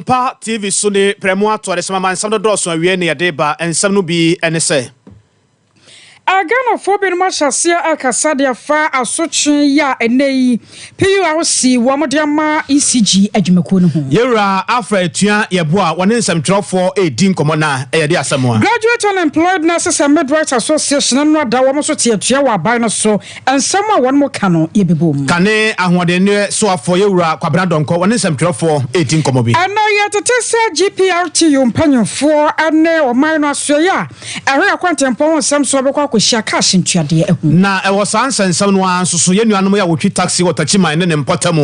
Pa TV so ne prɛmo ato adesɛm ama nsɛm no dɔɔso awie ne yɛde ba nsɛm no bi ne sɛ. Ghanafoɔ binom ahyɛ aseɛ rekasa de afa asotwe yi a ɛnnɛ yi PURC wɔn de ama ECG adwumakuo no ho. Yɛwura Alfred Tua Yeboah wɔne nsɛmtwerɛfoɔ redi nkɔmmɔ na ɛyɛ de asɛm a. Graduate Unemployed Nurses and Midwives Association no ada wɔn so te atua wɔ aban no so. Nsɛm a wɔn ka no yɛbɛbɔ mu. Kane Ahoɔdenneɛ Soafoɔ Yɛwura Kwabena Donkor wɔne nsɛmtwerɛfoɔ redi nkɔmmɔ bi. Ɛnnɛ yɛtete sɛ GPRTU mpanyimfoɔ ne ɔman no asoɛeɛ a Ɛhɔ yɛ kwantempɔn ho nsɛm so a wobɛkɔ akɔhyia cash ntuadeɛ ahu. Na ɛwɔ saa nsɛnsɛm no ara nso so, yɛn nuanom yi a wɔtwi taxi wɔ Takyiman ne ne mpɔtam,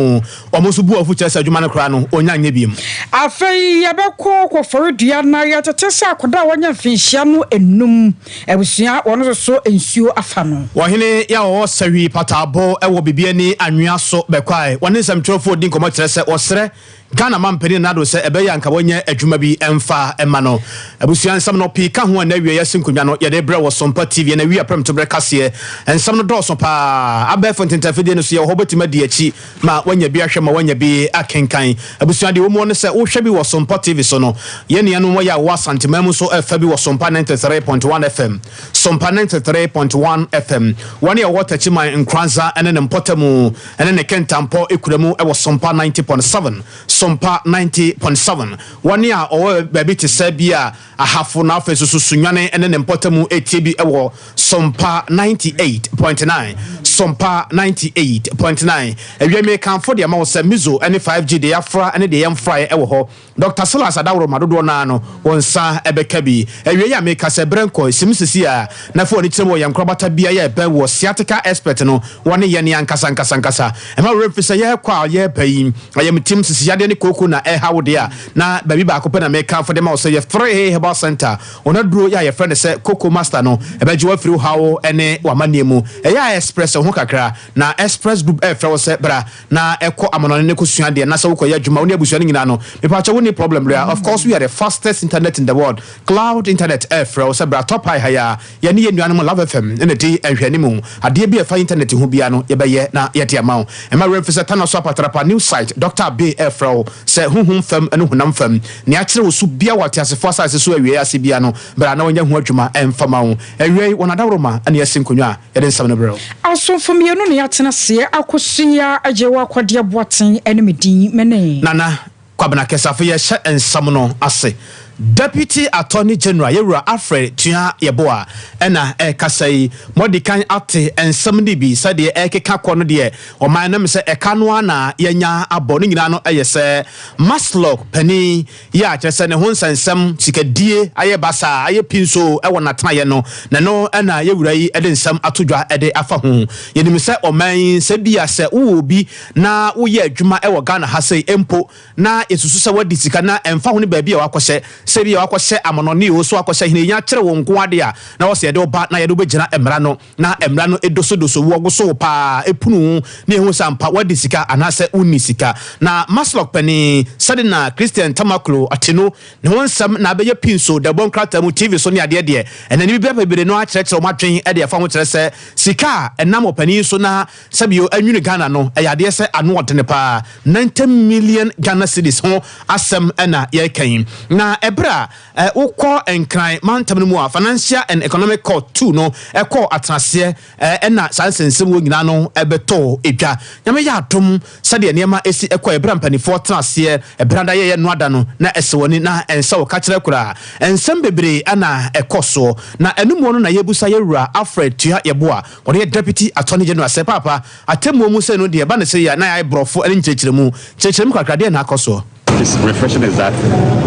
wɔn nso bu afu kyerɛ sɛ adwuma no koraa no, wɔnnya nyɛ bio. Afei yɛbɛkɔ Koforidua na yɛtete sɛ akwadaa a wanya mfinhyia no nnum. Abusua wɔn nso so nsuo afa no. Ɔhene yi a ɔwɔ Sahwi Pataabo wɔ Bibiani Anwea so bɛkwae. Wɔne nsɛmtwerɛfoɔ di nkɔmmɔ kyerɛ sɛ wɔsrɛ Ghana manpanin Nana Addo sɛ ɛbɛyɛ a anka wanya adwuma bi mfa mma no. Abusua nsɛm no pii ka ho a n'awiei ase nkonnwa no yɛde rebrɛ wɔ Sompa TV ɛna awia prɛmtoberɛ kaseɛ. Nsɛm no dɔɔso paa. Abɛɛfo ntentafidie no so yɛwɔ hɔ wobɛtumi adi akyi ma woanya bi ahwɛ ma woanya bi akenkan. Abusua deɛ ɛwɔ mu ne sɛ wohwɛ bi wɔ Sompa TV so no yɛn nuanom wɔyɛ a wɔwɔ Asanteman mu nso ɛfa bi wɔ Sompa 93.1 FM. Sompa 93.1 FM. Wɔn a wɔwɔ Takyiman, Nkoranza ne ne mpɔtamu ne ne kɛntampɔ kura mu wɔ Sompa 90.7, Sompa 90.7. Wɔn a wɔwɔ baabi te sɛ bi a Ahafo na afei nso so Sunyani ne ne mpɔtamu tie bi wɔ Sompa 98.9, Sompa 98.9. Awia mekamfo de ama wo sɛ Mizo ne 5G deɛ yɛafra ne deɛ yɛmfraeɛ wɔ hɔ. Dɔkta Silas adaworoma dodoɔ no ara no, wo nsa bɛka bi. Awiei a meka sɛ berɛ nkɔ, sim sisi a, na fa w'ani kyerɛ mu wɔ yɛn nkorabata beaeɛ a ɛbɛn wɔ Sciatica Expert no, wɔne yɛn ankasa ankasa ankasa. Mma wo werɛ mfi sɛ yɛrekɔ a yɛreba yi, ayamtim, sisiyadeɛ ne kooko na ɛreha wo deɛ a, na baabi baako pɛ na mekamfo de ma wo sɛ yɛ 3A Herbal Centre. Wɔn aduro yi a yɛfrɛ no sɛ Koko Master no, ɛbɛgye wo afiri wo haw ne w'amanneɛ mu. Ɛyɛ a express wo ho kakra, na Express Group refrɛ wo sɛ bra na ɛkɔ amanɔne no kɔsua adeɛ na sɛ wokɔyɛ adwuma wo ne abusua no nyinaa no mepakyɛ wonni problem bra of course we are the fastest internet in the world cloud internet ɛfrɛ wo sɛ bra top high ha yi a yɛne yɛn nuanom Love FM na ɛdi nhwɛanimu adeɛ bi a ɛfa internet ho biara no yɛbɛyɛ na yɛde ama wo mma werɛ mfi sɛ Tana so apatrapa new site Doctor Abbey ɛfrɛ wo sɛ honhom fam ne honam fam nea akyerɛ wo so biara wɔ ateasefoɔ asase so awiei ase biara no bra na wɔnyɛ ho adwuma ɛmfa ma wo awiei wɔn adaworoma ne yɛasi nkonnwa a Yɛde nsɛm no brɛ wo. Asomfo mmienu na yɛatena aseɛ akɔsua agye wo akɔdeɛ Boateng ne me din me ne. Nana Kwabena Kɛsafo yɛhyɛ nsɛm no ase. Deputy Attorney General Yɛwura Alfred Tua Yeboah ɛna ɛrekasa yi. Moadi kan ate nsɛm no bi sɛdeɛ ɛrekeka kɔ no deɛ ɔman no sɛ ɛka no ara na yɛanya abɔ. Ne nyinaa no ɛyɛ sɛ Masloc panin Yɛ a kyerɛ sɛ ne ho nsɛnsɛm, sikadie ayɛ basaa, ayɛ pinsoo wɔ n'atenaeɛ no, na ɛno na yɛn wura yi de nsɛm ato dwa de afa ho. Yɛnim sɛ ɔman yi, sɛ ebia sɛ wowɔ obi na woyɛ adwuma wɔ Ghana ha sei mpo na yɛsusu sɛ woadi sika na ɛmfa ho ne baabi a woakɔhyɛ, sɛ ebia woakɔhyɛ amanɔne oo, sɛ woakɔhyɛ hene, yɛnya kyere wo nko ara deɛ a, na wɔ sɛ yɛde wo ba na yɛde wo bɛgyina mmara no. Na mmara no dosodoso wo, ɔwoso wo paa, ɛpunu wo, na ɛhu sɛ ampa woadi sika anaasɛ wonni sika. Na Masloc panin, sɛde na Christian Tamaklo te no, ne ho nsɛm na abɛyɛ pii nso, dawubɔ nkrataa mu, TV so ne adeɛ deɛ, ɛnna nnipa bebree no ara kyerɛkyerɛ wɔn adwene de ɛfa ho kyerɛ sɛ sika a ɛnam ɔpanin yi so na sɛbio anwini Ghana no, ɛyɛ adeɛ sɛ ano ɔdene paa. 90 million Ghana cedis ho asɛm na yɛreka yi. Na ɛberɛ a Wokɔ Nkran mantam no mu a, Financial and Economic Court 2 no kɔɔ atenaseɛ ɛna saa nsɛnsɛm wɔ nyinaa no bɛtɔɔ dwa. Nyame yɛ adom sɛdeɛ nneɛma si kɔɛ berɛ a mpanifoɔ tena aseɛ ɛberɛ a yɛyɛ noada no na ɛsɛ w'ani na ɛnsɛ wo kakyerɛ koraa. Nsɛm bebree na ɛkɔ soɔ na ɛno muo no na yɛbusa yɛwura Alfred Tua Yeboah ɔno yɛ Deputy Attorney General sɛ paapa atemmuo mu sei no deɛ ɛba no sei a na yɛayɛ borɔfo ne nkyerɛkyerɛmu kyerɛkyerɛmu kakra deɛn na akɔ soɔ? His reflection is that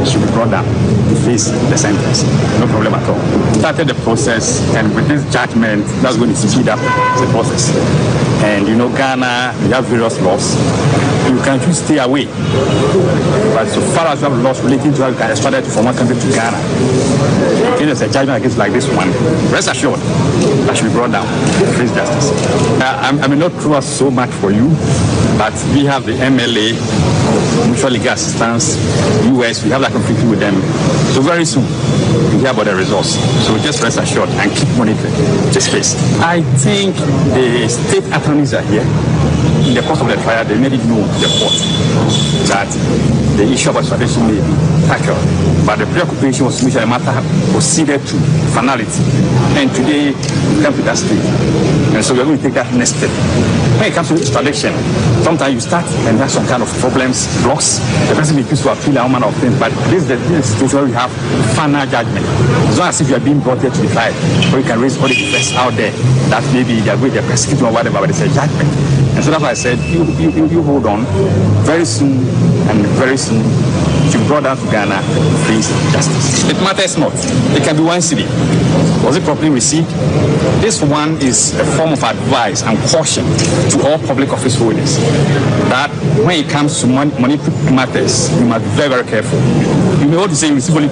he should be brought up to face the sentence. No problem at all. Started the process, and with this judgment, that's going to speed up the process. And you know, Ghana, we have various laws. You You can choose to stay away. But so far as you have laws relating to how you can extradite from one country to Ghana, in case there's a judgment against like this one, rest assured that should be brought down to face justice. I may not trust so much for you, but we have the MLA, Mutual Legal Assistance, US, we have that conflict with them. So very soon, you hear about the results. So just rest assured and keep monitoring this case. I think the state attorneys are here. In the course of the trial, they made it known to the court that the issue of extradition may be tackled. But the preoccupation was to make sure the matter proceeded to finality. And today, we come to that stage. And so we are going to take that next step. When it comes to extradition, sometimes you start and have some kind of problems, blocks. The person may choose to appeal all manner of things. But this is the situation where we have final judgment. It's not as if you are being brought here to be tried, or you can raise all the defense out there that maybe they are going to persecute or whatever, but it's a judgment. And so that's why I said, you hold on. Very soon, and very soon, you brought down to Ghana to face justice. It matters not. It can be 1 cedi. Was it properly received? This one is a form of advice and caution to all public office holders that when it comes to money matters, you must be very, very careful. You may want to say you receive only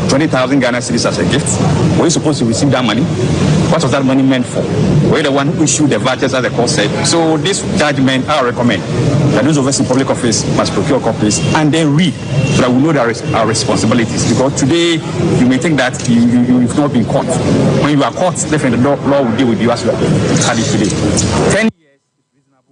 20,000 Ghana cedis as a gift. Were you supposed to receive that money? What was that money meant for? Were you the one who issued the vouchers, as the court said? So this judgment, I recommend that those of us in public office must procure copies and then read so that we know our responsibilities. Because today, you may think that you've not been caught. When you are caught, definitely the law will deal with you as well. Had it today. 10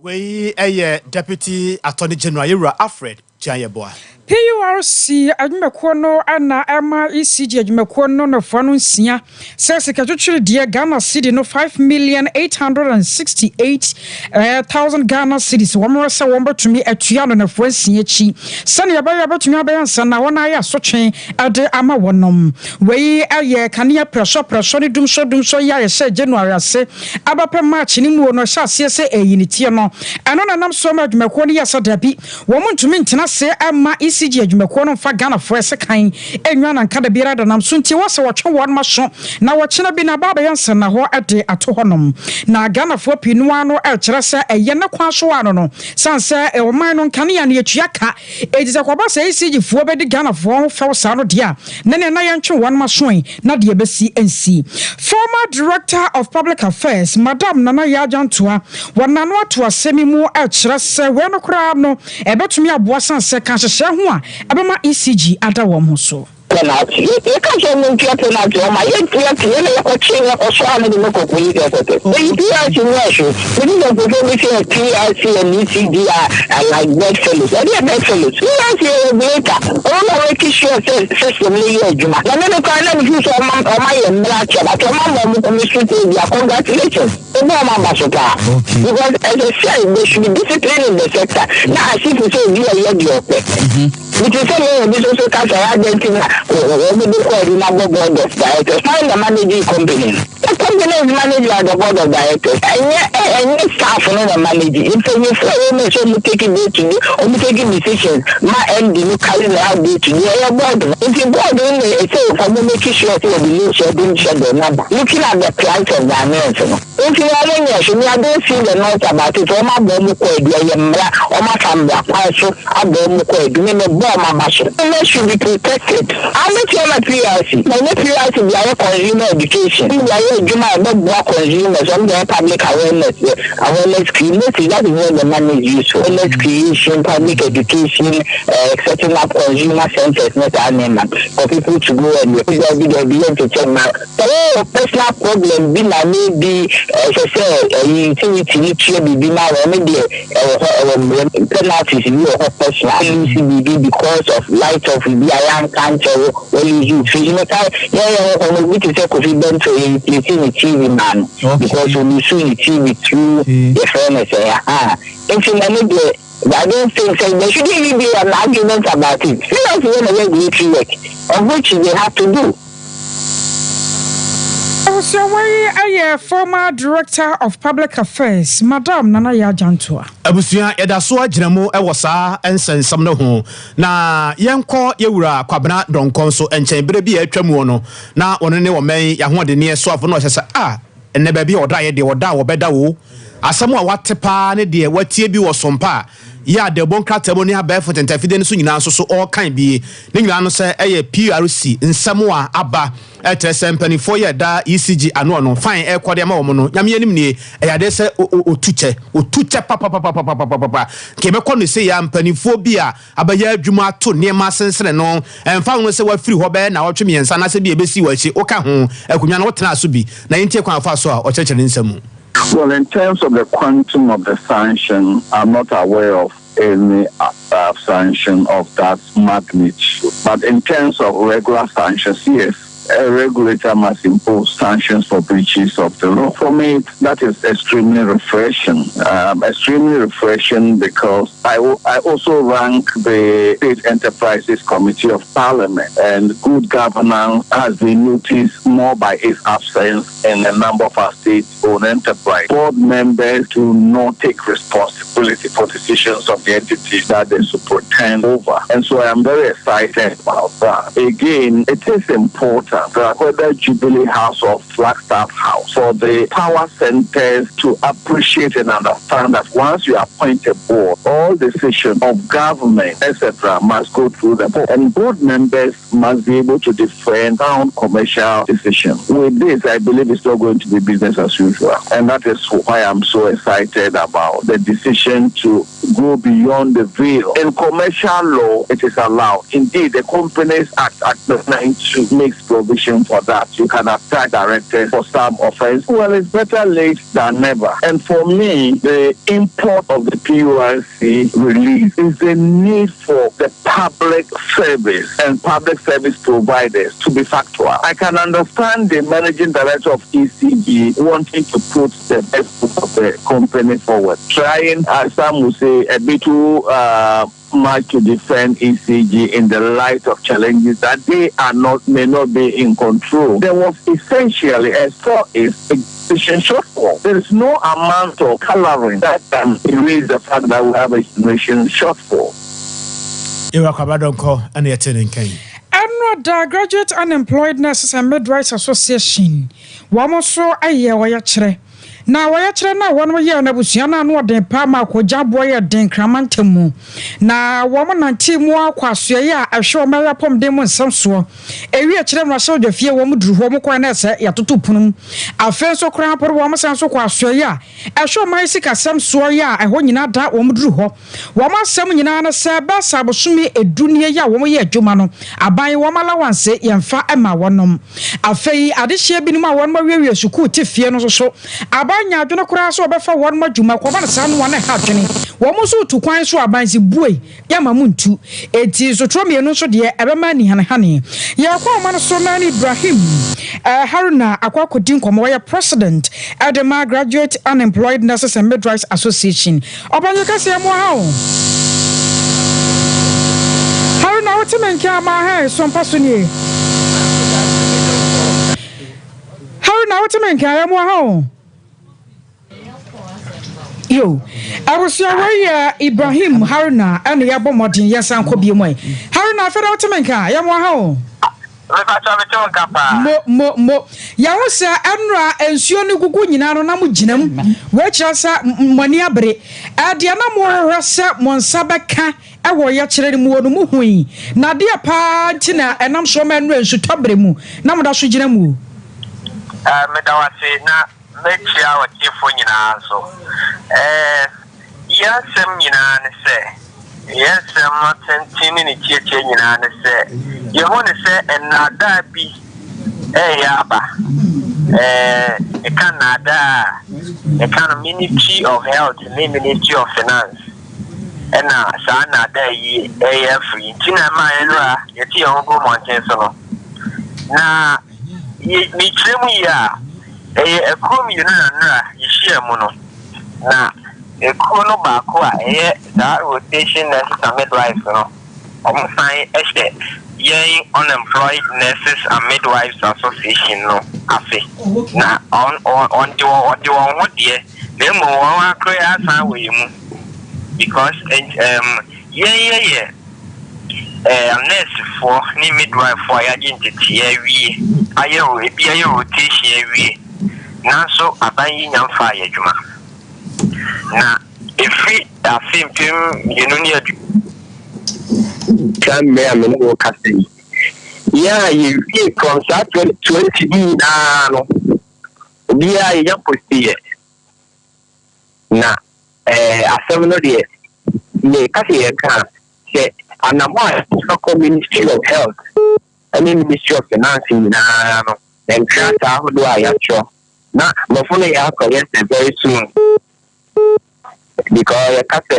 Wei ɛyɛ Deputy Attorney General Yɛwura Alfred Tuah-Yeboah. PURC adwumakuo no na ɛma ECG adwumakuo no nɔfoɔ no 6 sɛ sikatwitwiri deɛ Ghana cedi no 5,868,000 Ghana cedis wɔn sɛ wɔn bɛtumi atua no nɔfoɔ 6 akyi sɛnea ɛbɛyɛ bɛtumi abɛyɛ nsa na wɔn ayɛ asotwe de ama wɔnom. Wei ɛyɛ kanea prɛsɔ prɛsɔ ne dumsɔ dumsɔ yi a yɛhyɛ January ase abɛpɛ March ne mu no hyɛ aseɛ sɛ ɛyi ne tie no. Ɛno na nam so ma adwumakuo no yɛ sɛ dabi, wɔn ntumi ntena ase ama ECG adwumakuo no mfa Ghanafoɔ ɛsɛ kan enwa nanka da biara da nam so nti wɔ sɛ wɔtwe wɔn ma so na wɔkyena bi na aba abɛyɛ nsɛnna hɔ de ato hɔnom. Na Ghanafoɔ pii no ano ɛkyerɛ sɛ ɛyɛ ne kwan so ano no san sɛ ɔman no nkanea no yɛtua ka eti sɛ kɔba sɛ ECG foɔ bɛdi Ghanafoɔ ho fɛw saa no deɛ a ne ne na yɛntwe wɔn ma so yi na deɛ bɛsi nsi. Former Director of Public Affairs, Madam Nana Yaa Jantuah, wɔn nano ato asɛm yi mu ɛkyerɛ sɛ wɔn no koraa no ɛbɛtumi aboa san sɛ ka nhyehyɛ ho a ɛbɛma ECG ada wɔn ho so. Penalty yɛka sɛ ɔmo ntua penalty, ɔma yɛtua pii na yɛkɔkye yɛkɔsɔ ano de no kɔ police headquarters. Eyi PRC nyɛ ɛhwɛ mede sɛ nkurɔfoɔ bi sɛ PRC and ECG are like bedfellows. Ɛde yɛ bedfellows. PRC yɛ regulator, ɔno na wɔake sure sɛ system no yɛ adwuma na ne no koraa na mefi sɛ ɔma yɛ mmara akyɛ, but ɔma ma ɔmo kɔmi so bia. Congratulations, ebi ɔma aba so paa because ɛsɛ sɛ there should be discipline in the sector na as if sɛ obi a yɛ deɛ ɔpɛ nti sɛ yɛyɛ bi soso kasa yɛ adɛn nti na wɔn de kɔɔ de na bɔ board of directors. Find the managing company. The company is managed by the board of directors. Ɛnyɛ staff no na manage. Mpanyinfoɔ a wɔn sɛ wɔn take day to day, wɔn take decisions ma MD no carry no out day to day, ɛyɛ board no. Nti board no na ɛsɛ wɔn make sure sɛ wɔde new schedule schedule number, looking at the plight of Ghanaians no. Nti wɔn nyɛ so. Me, I don't see the noise about it. Wɔn abɔ wɔn kɔ edu, ɛyɛ mmara. Wɔn afa mmara kwan so abɔ wɔn kɔ edu ne ne bɔ wɔn aba so. Consumers should be protected. Ametia na PRC na nye PRC de ayɛ consumer education, de ayɛ adwuma a ɛbɛboa consumers. Wɔn de ayɛ public awareness creation. That is what the money is used for: awareness creation, public education, setting up consumer centers ne saa nneɛma for people to go and dabi dabi yɛ nkyekyɛ ma sɛ personal problem bi na maybe ɛsɛ sɛ ɛyi utility ni tua biribi ma wɔn ne deɛ ɛwɔ hɔ, ɛwɔ mmerɛ penalties bi wɔ hɔ. Personal lose biribi because of light off bi a yɛanka nkyɛn wo wɔlose fridge no ka yɛyɛ wɔ hɔ no bi te sɛ Kofi Bento, yɛ replace ne TV ma no because olose ne TV through yɛfrɛ no sɛ aha. Nti na ne deɛ, I don't think so. There shouldn't even be an argument about it. Seriously, when they regulatory work, of which they have to do. Abusuawa yi ayɛ former Director of Public Affairs, Madam Nana Yaa Jantuah. Abusua, yɛda so agyina mu wɔ saa nsɛnsɛm no ho na yɛnkɔ yɛwura Kwabena Dɔnkɔ nso nkyɛn. Berɛ bi a atwa mu no na ɔno ne ɔman yɛahoɔdenneɛ soafo no ɔhyɛ sɛ a ɛnɛ baabi a ɔda yɛ deɛ ɔda a wɔbɛda wo asɛm a wate paa ne deɛ watie bi wɔ sompa a Yɛ a dawubɔ nkrataa mu ne abɛɛfo ntɛntɛfidie no so nyinaa nso so ɔrekan bi. Ne nyinaa no sɛ ɛyɛ PRC nsɛm a aba ɛkyerɛ sɛ mpanimfoɔ yɛ da ECG ano no fine ɛkɔ de ama wɔn no. Nyame anim nie, ɛyɛ adeɛ sɛ otu kyɛ, otu kyɛ papapapapapapa nka ɛbɛkɔ no sɛ yɛ mpanimfoɔ bi a abɛyɛ adwuma ato nneɛma asensene no, ɛmfa ho sɛ wafiri hɔ bɛyɛ na wɔtwe 3 anaasɛ bi a ɛbɛsi wɔ akyi, woka ho akonnwa no wotena so bi na yɛntie kwan afa so a ɔkyerɛkyerɛ ne nsɛm mu. Well, in terms of the quantum of the sanction, I'm not aware of any sanction of that magnitude. But in terms of regular sanctions, yes, a regulator must impose sanctions for breaches of the law. For me, that is extremely refreshing. Extremely refreshing because I also rank the State Enterprises Committee of Parliament, and good governance has been noticed more by its absence in a number of our state-owned enterprises. Board members do not take responsibility for decisions of the entities that they superintend over. And so I am very excited about that. Again, it is important that whether Jubilee House or Flagstaff House, for the power centers to appreciate and understand that once you appoint a board, all decisions of government, etc., must go through the board. And board members must be able to defend sound commercial decisions. With this, I believe it's not going to be business as usual. And that is why I'm so excited about the decision to go beyond the veil. In commercial law, it is allowed. Indeed, the Companies Act, Act 92, makes provision for that. You can attack directors for some offense. Well, it's better late than never. And for me, the import of the PURC release is the need for the public service and public service providers to be factual. I can understand the managing director of ECG wanting to put the best of the company forward, trying, as some would say, a bit too much to defend ECG in the light of challenges that they are not, may not be in control. There was essentially a decision shortfall. There is no amount of coloring that can erase the fact that we have a generation shortfall. Ɛno Graduate Unemployed Nurses and Midwives Association wɔn nso ayɛ wɔyɛkyerɛ na wɔyɛkyerɛ no a wɔn yɛ no abusua no ano ɔden paa ma akɔgya aboɔ yɛ den krama ntam mu na wɔn nante mu akɔ asoɛeɛ a ɛhwɛ wɔn ɛyɛ apɔmuden mu nsɛm soɔ. Ewi akyerɛ no ahyɛ ɔdwa fie wɔn duru hɔ, wɔn kɔɛ na ɛsɛ yɛatoto pono mu. Afei nso koraa pɔrɔ wɔn san so kɔ asoɛeɛ a ɛhwɛ wɔn ayɛ sikasɛm soɔ yɛ a ɛhɔ nyinaa da wɔn duru hɔ. Wɔn asɛm nyinaa no sɛ bɛsa abosome 10 nie yɛ a wɔn yɛ adwuma no, aban wɔn allowance yɛmfa ma wɔnom. Afei adehyeɛ binom a wɔn awiewie sukuu te fie no nso so, aban nya adwene koraa sɛ wɔbɛfa wɔn adwuma kɔba no saa no wɔn ɛha adwene. Wɔn nso tu kwan so aban si bue yɛma mu ntu. Eti nsotorɔ 2 nso deɛ ɛbɛma anihanehane. Yɛkɔ ɔma no so na ne Ibrahim Haruna akɔ akɔdi nkɔmmɔ. Wɔyɛ president ɛde ma Graduate Unemployed Nurses and Midwives Association. Ɔbɛnye kɛseɛ mu ha o. Haruna, wote me nka ama ha so mpa so nie. Haruna, wote me nka yɛ mu ha o. Yo, abusua, wɔyɛ Ibrahim Haruna ɛna yɛbɔ mmɔden yɛsan kɔ bie mu ɛ. Haruna, afei na wote me nka yɛ mu ha o. Mo mo mo yɛho sɛ ɛnora nsuo no gugu nyinaa no na mo gyina mu. Wɔakyerɛ sɛ mo ani abere. Ɛdeɛ na mohwehwɛ sɛ mo nsa bɛka ɛwɔ yɛkyerɛ no mu wɔ no mu hui. Na adeɛ paa nti na ɛnam so ma ɛnora nsutɔ bere mu na moda so gyina mu. Meda wase na mɛkyia ɔtiefoɔ nyinaa nso. Yɛn nsɛm nyinaa ne sɛ, yɛn nsɛm tenten ne ne tietie nyinaa ne sɛ, yɛhu ne sɛ nnaadaa bi ɛyɛ aba. Ɛka nnaadaa a, ɛka no Ministry of Health ne Ministry of Finance. Ɛna saa nnaadaa yi ɛyɛ afiri. Nti na ɛma yɛn no a yɛte yɛn ho gu mmɔnten so no. Na mekyerɛ mu yi a, ɛyɛ akuo 2 na nnora yɛhyia mu no. Na ekuo no baako a ɛyɛ saa Rotation Nurses and Midwives no, ɔmo san ɛhyɛ yɛn Unemployed Nurses and Midwives Association no ase. Na ɔde wɔn ho deɛ, na mmom wɔn akora asan wɔ yɛn mu. Because yɛn yɛyɛ nursefoɔ ne midwife a yɛagye nteteɛ awie, ayɛ ebi ayɛ rotation awie, nanso aban yi nya mfa ayɛ adwuma. Na Ɛfiri afe 2020. Saa mmerɛ a me ne wo rekasa yi, yɛn a yɛwie from saa 2020 yi nyinaa no, obiara yɛnya postiiɛ. Na eh, asɛm no deɛ, meka sɛ yɛka a, sɛ anammɔn a yɛfa kɔ Ministry of Health ne Ministry of Finance nyinaa no, nkrataa ahodoɔ a yɛatwerɛ, na mmorɔfo no yɛ akɔyɛ sɛ very soon. Because yɛka sɛ,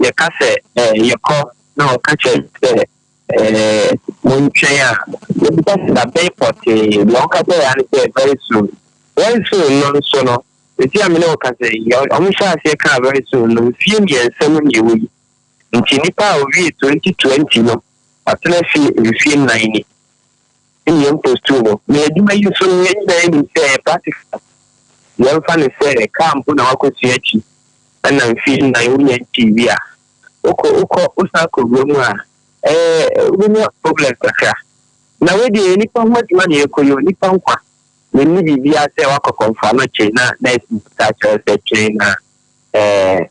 yɛka sɛ eh, yɛkɔ na wɔka kyerɛ sɛ eh, montwɛn a, yɛbisa sɛ da bɛn pɔtee, deɛ wɔka kyerɛ yɛn ara ne sɛ very soon. Very soon no nso no, Seesei a me ne wo kasa yi, wɔhyɛɛ aseɛ kaa very soon no, mfeɛ mmiɛnsa mu na ɛwɔ yi. Nti nipa a ɔwiee 2020 no, watena fie mfeɛ nnan ni. Ɛna yɛn postuu no. Na adwuma yi nso no, yɛn nyinaa nim sɛ ɛyɛ practical. Yɛmfa no sɛ kaa mpo na wakɔsua akyi, ɛna mfeɛ nnan wonya nkyii bi a, wokɔ wokɔ wosan kɔwura mu a, ɛɛ wobɛnya problem kakra. Na wei deɛ nipa ho adwuma na yɛkɔyɛ o, nipa nkwa. Menni biribiara sɛ woakɔ kɔmfoanɔkye na nurse bi ka kyerɛ wo sɛ twɛn na ɛɛ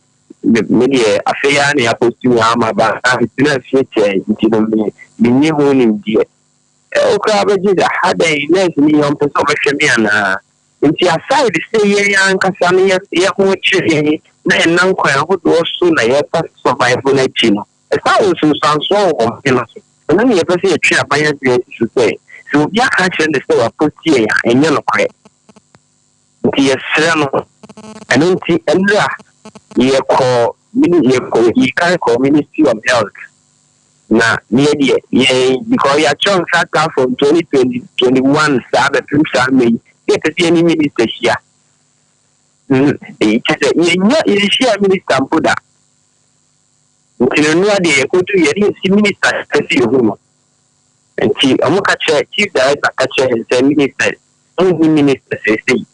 me deɛ afei ara na yɛaposti me ama ba na metenaa fie kyɛe nti no me menni ho nimdeɛ. Wo koraa bɛgye dɛ ha dɛn nurse ni ɔmpɛ sɛ ɔbɛhwɛ me anaa? Nti aside sɛ yɛn ankasa no yɛ yɛ ho kyere yɛn na yɛnam kwan ahodoɔ so na yɛfa survive no akyi no, Ɛsan wɔ nsunsuansoɔ wɔ ɔman no so. Ɛno na yɛpɛ sɛ yɛtwe aban adwene si so sɛ, sɛ obi aka akyerɛ no sɛ waposti yɛn a, ɛnyɛ nokorɛ. Nti yɛsrɛ no. Ɛno nti nnora yɛkɔɔ mini yɛkɔ yɛdii kan kɔɔ Ministry of Health na yɛ deɛ yɛn because yɛatwerɛ nkrataa from 2021 saa bɛpem saa mmerɛ yi sɛ yɛpɛ sɛ yɛne minister hyia. Kyerɛ sɛ yɛnnya yɛnhyiaa minister mpo da. Nti no nnora deɛ yɛkɔduru yɛne yɛsi minister pɛ sɛ yɛhu no nti ɔmo ka kyerɛ chief director ka kyerɛ yɛn sɛ minister ɔmo nni minister seesei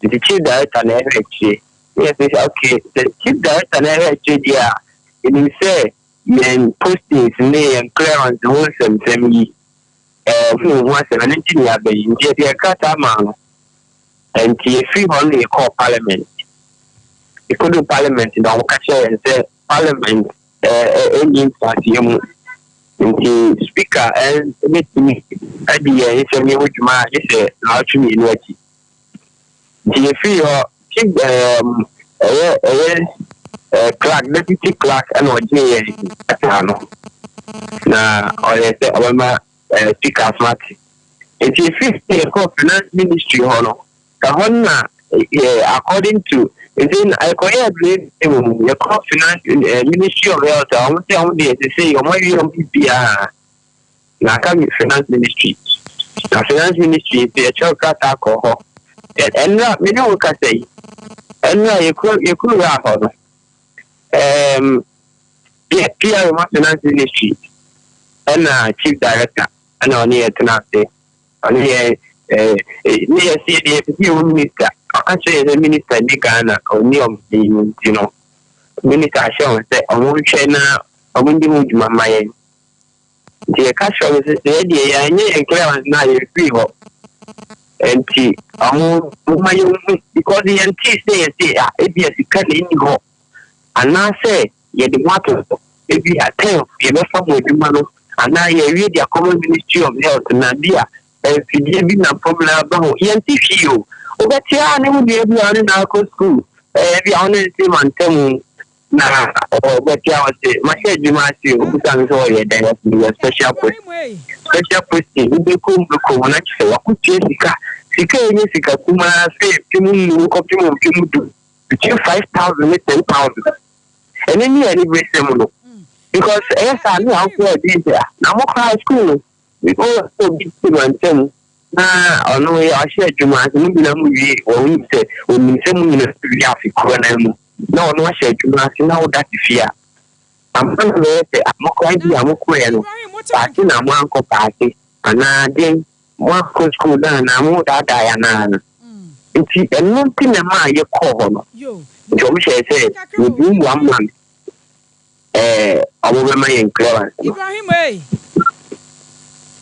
nti chief director na ɛhwɛ akyire ne yɛsɛ sɛ ok sɛ chief director na ɛhwɛ akyire deɛ a yɛnim sɛ yɛn postings ne yɛn clearance ho nsɛmsɛm yi ɛɛ ɔmo nim ho asɛm ɛno nti ne yɛaba yi nti yɛde yɛn krataa maa no nti yɛfiri hɔ no yɛkɔɔ parliament yɛkɔduu parliament na ɔmo ka kyerɛ yɛn sɛ Parliament nni nteaseɛ mu, nti Speaker bɛtumi adi yɛn nsɛm yi ho dwuma a gye sɛ naawɔtwe mmienu akyi. Nti yɛfiri hɔ, Chief ɛyɛ ɛyɛ clerk, deputy clerk ɛna ɔgyee yɛn krataa no, na ɔyɛ sɛ ɔbɛma Speaker aso ate. Nti yɛfiri hɔ yɛkɔɔ Finance Ministry hɔ no, Ɛhɔ no na yɛ according to nti na ɛkɔyɛɛ bere bi wɔ mu yɛkɔ finance eh, ministry of health a wɔn sɛ wɔn deɛ sese wɔn awie wɔn biribiara na aka finance ministry na finance ministry nso yɛkyerɛw krataa kɔ hɔ ɛnura me ne wo kasa yi ɛnura yɛkuro yɛkuro wura hɔ no ɛɛm yɛ PR ma finance ministry ɛna chief director ɛna ɔne yɛ tena ase. Ɔno yɛ eh, ne yɛ se yɛ pɛ sɛ yɛwɔ minister. Ɔka kyerɛ yɛ sɛ minister ni Ghana, ɔnni ɔman yi mu nti no, minister ahyɛ wɔn sɛ ɔmo nhwɛ na ɔmo ndi ho dwuma mma yɛn. Nti yɛka kyerɛ ɔmo sɛ sɛ yɛ deɛ yɛanyɛ yɛn clearance no a yɛmfiri hɔ. Nti ɔmo momma yɛnhu because yɛntee sɛ yɛse a ebia sika na ɛnni hɔ anaasɛ yɛde mo ato hɔ, ebia term yɛbɛfa mo adwuma no anaa yɛawie de akɔma Ministry of Health na bi a mfidie bi na problem aba ho, yɛnte hwee o. Wobɛte ara ne wo nua bi a ɔne no akɔ school, ɛɛ bi a ɔne no te mantam na ɔbɛte a ɔse mahyɛ adwuma ase o, wobisa no sɛ ɔyɛ dɛn, ɔse meyɛ special post. Special posting, wobɛkɔ mu bɛkɔ mu na kyerɛ sɛ wakɔtua sika, sika a ɛnyɛ sika kumaa sɛ mpem nnum kɔpem mpem du, between 5,000 ne 10,000. Ɛno ne aniberesɛm no because ɛyɛ saa ne awofo a ɛdi sɛ na mo koraa school no because obi te mantam na ɔno yɛ ɔhyɛ adwuma ase mo nyinaa mo wie wɔn nim sɛ onim sɛ mo nyinaa wie afe korɔ no mu na ɔno ahyɛ adwuma ase na woda te fie a ama no bɛyɛ sɛ mo koraa bi a mo kɔɛ no paase na mo ankɔ paase anaa den Moankɔ sukuu no anaa? Modaadaa anaa? Nti ɛno nti na ɛmaa yɛkɔɔ hɔ no. Nti wɔn hyɛɛ sɛ within one month ɛɛ wɔn bɛma yɛn clearance no. Ibrahim ei.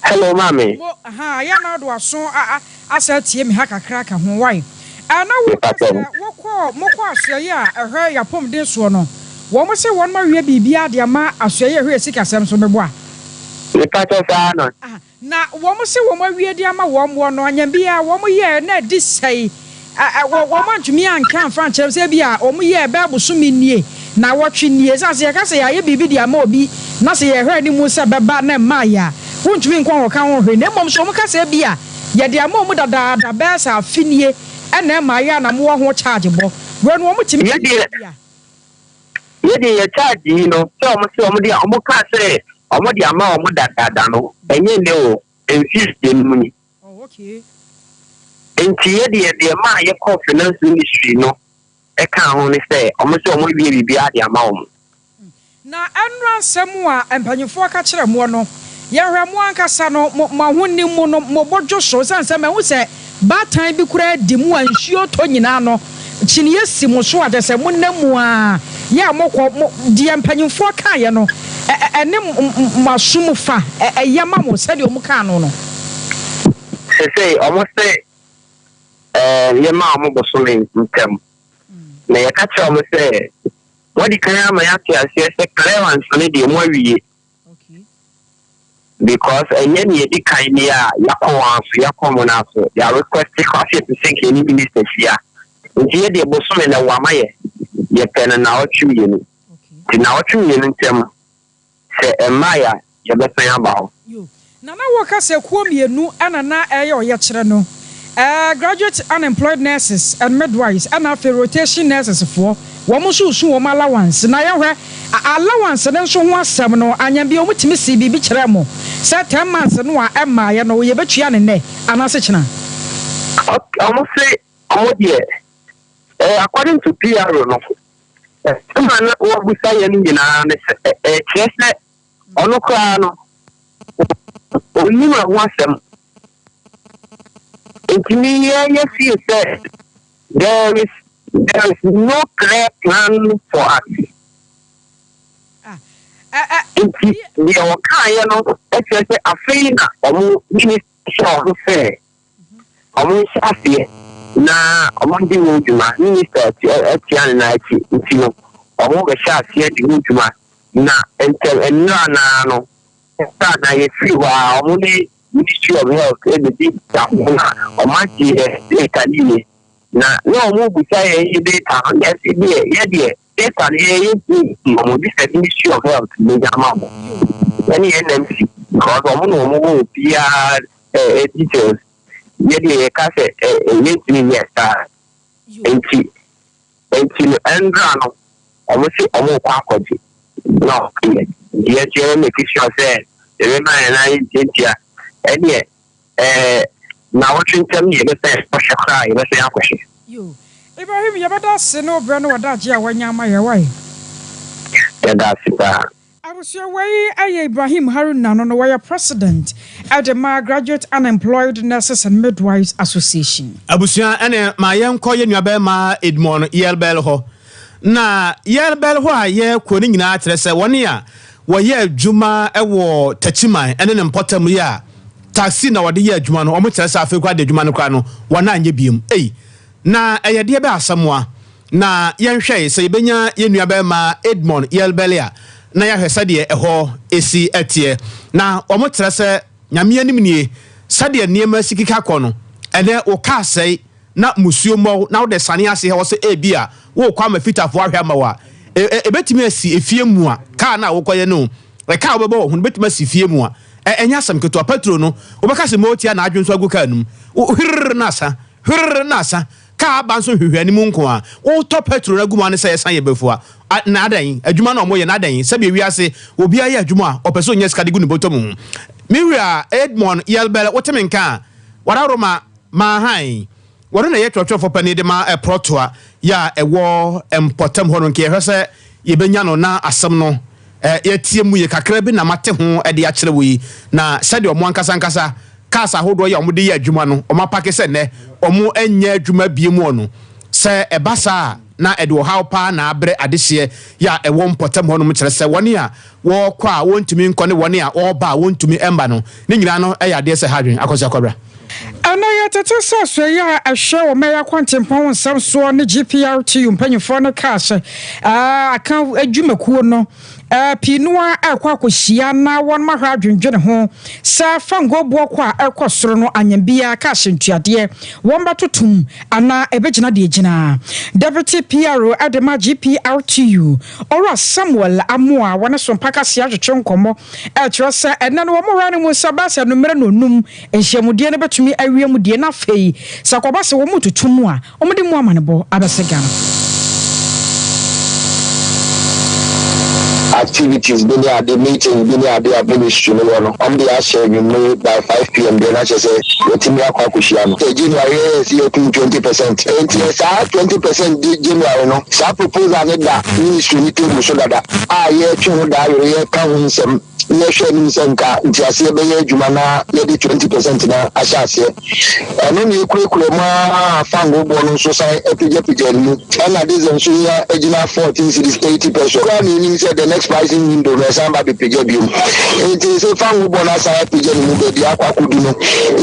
Hello maame. Mo ahaa ayɛ na wode w'aso a asa atie me ha kakra ka ho wai. Ɛɛ na woka sɛ wokɔɔ mokɔɔ asoɛeɛ a ɛhwɛ y'apɔmuden soɔ no. Wɔn se wɔnom awie biribiara de ama asoɛeɛ ɛhwɛ sikasɛm so meboa? Mepakyɛw saa no. Ah, na wɔn se wɔn awie de ama wɔn wɔ no anya biara wɔn yɛɛ na ɛdi sɛe ɛ ɛ wɔ wɔn antumi anka amfa ankyerɛ me sɛ ebia wɔn yɛɛ bɛyɛ bosome nie naawɔtwe nie ɛsiane sɛ yɛka sɛ yɛayɛ biribi de ama obi na sɛ yɛhwɛ anim sɛ ɛbɛba na ɛmmaeɛ a wontumi nkɔ nkɔka ho hwee na mmom sɛ wɔn ka sɛ ebia yɛde ama wɔn dadaada bɛyɛ sɛ afe nie ɛna ɛmmaeɛ a na mowɔ ho charge bɔ wei no wɔn tumi Yɛ deɛ ebia. Yɛ deɛ yɛ charge yi no sɛ wɔn se wɔn de wɔn kaa sɛ wɔn de ama wɔn dadaada no ɛnyɛ nnɛ o mfie mmienu ni. Oh okay. Nti yɛ deɛ deɛ maa yɛ kɔɔ finance ministry no ɛkaa ho ne sɛ wɔn se wɔn awie biribiara de ama wɔn. Na ɛnnora nsɛm a mpanyimfoɔ ka kyerɛɛ moɔ no, yɛnhwɛ, mo ankasa no, mo, mo ahonim mu no, mo bo dwo so, ɛsiane sɛ mahu sɛ baatan bi koraa di mu a nsuo tɔ nyinaa no, kyiniiɛ si mo so a kyerɛ sɛ monam mu ara yɛ a mokɔ, mo, deɛ mpanyimfoɔ kaeɛ no, ɛ, ɛ, ɛne mo, mo aso mu fa, ɛ, ɛyɛ ma mo sɛdeɛ wɔkaa no no. Sesei wɔn se ɛɛ yɛma wɔn bosome ntam, na yɛka kyerɛ wɔn sɛ Moadi kan ama yɛate aseɛ sɛ clearance no deɛ moawie because ɛnyɛ nea ɛdi kan nie a yɛakɔ wɔn aso, yɛakɔ wɔn aso, yɛ request koraa sɛ yɛpɛ sɛ nka yɛne minister hyia. Nti yɛ deɛ bosome na ɛwɔ ama yɛ, yɛpɛ no naawɔtwe mmienu. Nti naawɔtwe mmienu ntam Sɛ ɛmmae a, yɛbɛsan aba hɔ. Yo. Na na wɔka sɛ kuo mmienu na na ɛreyɛ ɔyɛkyerɛ no, Graduate Unemployed Nurses and Midwives ɛna afei Rotation Nurses foɔ, wɔn nso resu wɔn allowance. Na yɛhwɛ allowance no nso ho asɛm no, anyambie wɔn tumi sii biribi kyerɛɛ mo sɛ 10 months no a ɛmmaeɛ no yɛbɛtua no nnɛ anaase kyena? Ok, wɔn se wɔn deɛ, according to PRO no, Asɛm a na wɔrebisa yɛn no nyinaa ne sɛ, ɛkyerɛ sɛ ɔno koraa no, onnim ɛho asɛm. Enti me yɛ feel sɛ there is there is no clear plan for us. Enti deɛ wɔkaeɛ no kyerɛ sɛ afei na wɔn minister hyɛ wɔn sɛ Wɔnhyɛ aseɛ na wɔndi ho dwuma. Minister atia ne nan akyi nti no, wɔbɛhyɛ aseɛ di ho dwuma. Na ntɛm nnora no ara no, nnora na yɛfiri hɔ a, wɔn ne Ministry of Health bɛdi nkitaho na wɔagye yɛn data yie. Na na wɔrebisa yɛn yɛ data no, na yɛse deɛ yɛdeɛ data no yɛn yɛntumi mma wɔn, gye sɛ Ministry of Health bɛnya ama wɔn. Ɛne NMC because wɔn na wɔwɔ obiara eh, details yɛ deɛ yɛka sɛ eh, eh, yɛntumi nyɛ saa nti nti no ɛndra no ɔmo se ɔmo kɔ akɔgye na ɔyɛ nti yɛn nso yɛbɛ make sure sɛ yɛbɛma yɛn nan ntiantia ɛneɛ ɛɛ naawɔtwe ntɛm ne yɛbɛsɛn akɔhwɛ koraa yɛbɛsɛn akɔhwɛ. Yo. Ibrahim yɛbɛda ase ne wo berɛ ne w'adagyeɛ a wanya ama yɛn wai. Yɛda ase paa. Abusua wei yɛ Ibrahim Haruna no no wɔyɛ president de ma Graduate Unemployed Nurses and Midwives Association. Abusua ɛne ma yɛnkɔ yɛn nuabarima Edmond Yelbel hɔ. Na Yelbel hɔ a yɛrekɔ no nyinaa kyerɛ sɛ wɔn a wɔyɛ adwuma wɔ Techiman ne ne mpɔtam yi a taxi na wɔde yɛ adwuma no, wɔkyerɛ sɛ afei koraa de adwuma no koraa no wɔn anyɛ biom. Ei, na ɛyɛ deɛ bɛ asɛmoa. Na yɛnhwɛe sɛ yɛbɛnya yɛn nuabarima Edmond Yelbel a, na yɛahwɛ sɛdeɛ ɛhɔ si teɛ. Na wɔkyerɛ sɛ, Nyame anim nie, sɛdeɛ nneɛma si keka kɔ no, ɛnnɛ wo kaa sɛe na musuo mmɔ wo na wode sane ase hɔ sɛ ebia worekɔ ama fitafoɔ ahwɛ ama wo a, e, e, ɛbɛtumi asi efie mu a, kaa no a wokɔyɛ no, ɛka a wobɛbɔ wɔ ho no bɛtumi asi fie mu a, ɛ, ɛnyɛ asɛm ketewa. Pɛtro no, wobɛka sɛ mootia na adwene nso agu kaa no mu. Hwirr na asa, hwirr na asa. Kaa aba nso hwehwɛ anim nko a. Wotɔ pɛtro no agu mu a ne sɛ ɛsan yɛ bafua. A, na adɛn? Adwuma na wɔyɛ no adɛn? Sɛdeɛ wiase obiara yɛ adwuma a, ɔpɛ sɛ ɔnya sika de gu ne bɔtɔ mu. Me wura Edmond Yelbel, wote me nka a? Wadaroma Maahan, wɔno na ɛyɛ twerɛtwerɛfoɔ panin de ma Prɔtoa yɛ a ɛwɔ mpɔtam hɔ no. Nka yɛhwɛ sɛ yɛbɛnya no na asɛm no yɛatie mu yie. Kakra bi na mate ho de akyerɛ wo yi. Na sɛdeɛ wɔn ankasa ankasa cars ahodoɔ yi a wɔde yɛ adwuma no, wɔapake sɛ nnɛ wɔnyɛ adwuma bio mu no, sɛ ɛba saa a, na ɛde ɔhaw paa na abrɛ adehyeɛ yɛ a ɛwɔ mpɔtam hɔnom, kyerɛ sɛ wɔn a wɔrekɔ a wɔntumi nkɔ ne wɔn a wɔreba a wɔntumi mma no, ne nyinaa no yɛ adeɛ sɛ ɛha adwene. Akɔsi Akɔbra. Ɛnnɛ yɛtete sɛ asoɛeɛ a ɛhwɛ ɔman yi akwantempɔn ho nsɛm soɔ ne GPRTU mpanyinfoɔ no kaa sɛ aka adwumakuo no pii no ara ɛrekɔ akɔhyia na wɔn ahwɛ adwendwene ho sɛ fangoo boɔ kɔ a ɛrekɔ soro no anyɛ biara kaa hyɛntuadeɛ wɔn bɛtotom anaa ɛbɛgyina deɛ ɛgyina. Deputy PRO de ma GPRTU, Owura Samuel Amoah wɔne Sompa Kaseɛ atwetwe nkɔmmɔ ɛkyerɛ sɛ ɛnnɛ no wɔn wura no mu sɛ bɛyɛ sɛ anummerɛ nnɔnnum nhyiamudie no bɛtumi awie mu die na afei sɛ ɛkɔba sɛ wɔn retutu mu a wɔde mu amanebɔ abɛse Ghanafoɔ. Activities bi ne ade, meetings bi ne ade a ministry no wɔ no, wɔn de ahyɛ anwummere by 5 pm deɛ na kyerɛ sɛ yɛatumi akɔ akɔhyia no. Sɛ January yɛyɛ sɛ yɛakum 20%, enti saa 20% di January no, saa proposal no da ministry no table so dada a yɛretwe ho daa yere yɛreka ho nsɛm na yɛhwɛ anim sɛ nka nteaseɛ bɛyɛ adwuma na yɛde 20% no ahyɛ aseɛ. Ɛno na yɛkurakura mu ara a fango boɔ no nso san apagyapagya ne mu ɛna diesel nso nya agyina 14 cedis 80 pesewas. Koraa na yɛnim sɛ the next pricing window no ɛsan ba bɛpagya biom. Nti sɛ fango boɔ no asan apagya ne mu baabi akɔ akɔdu no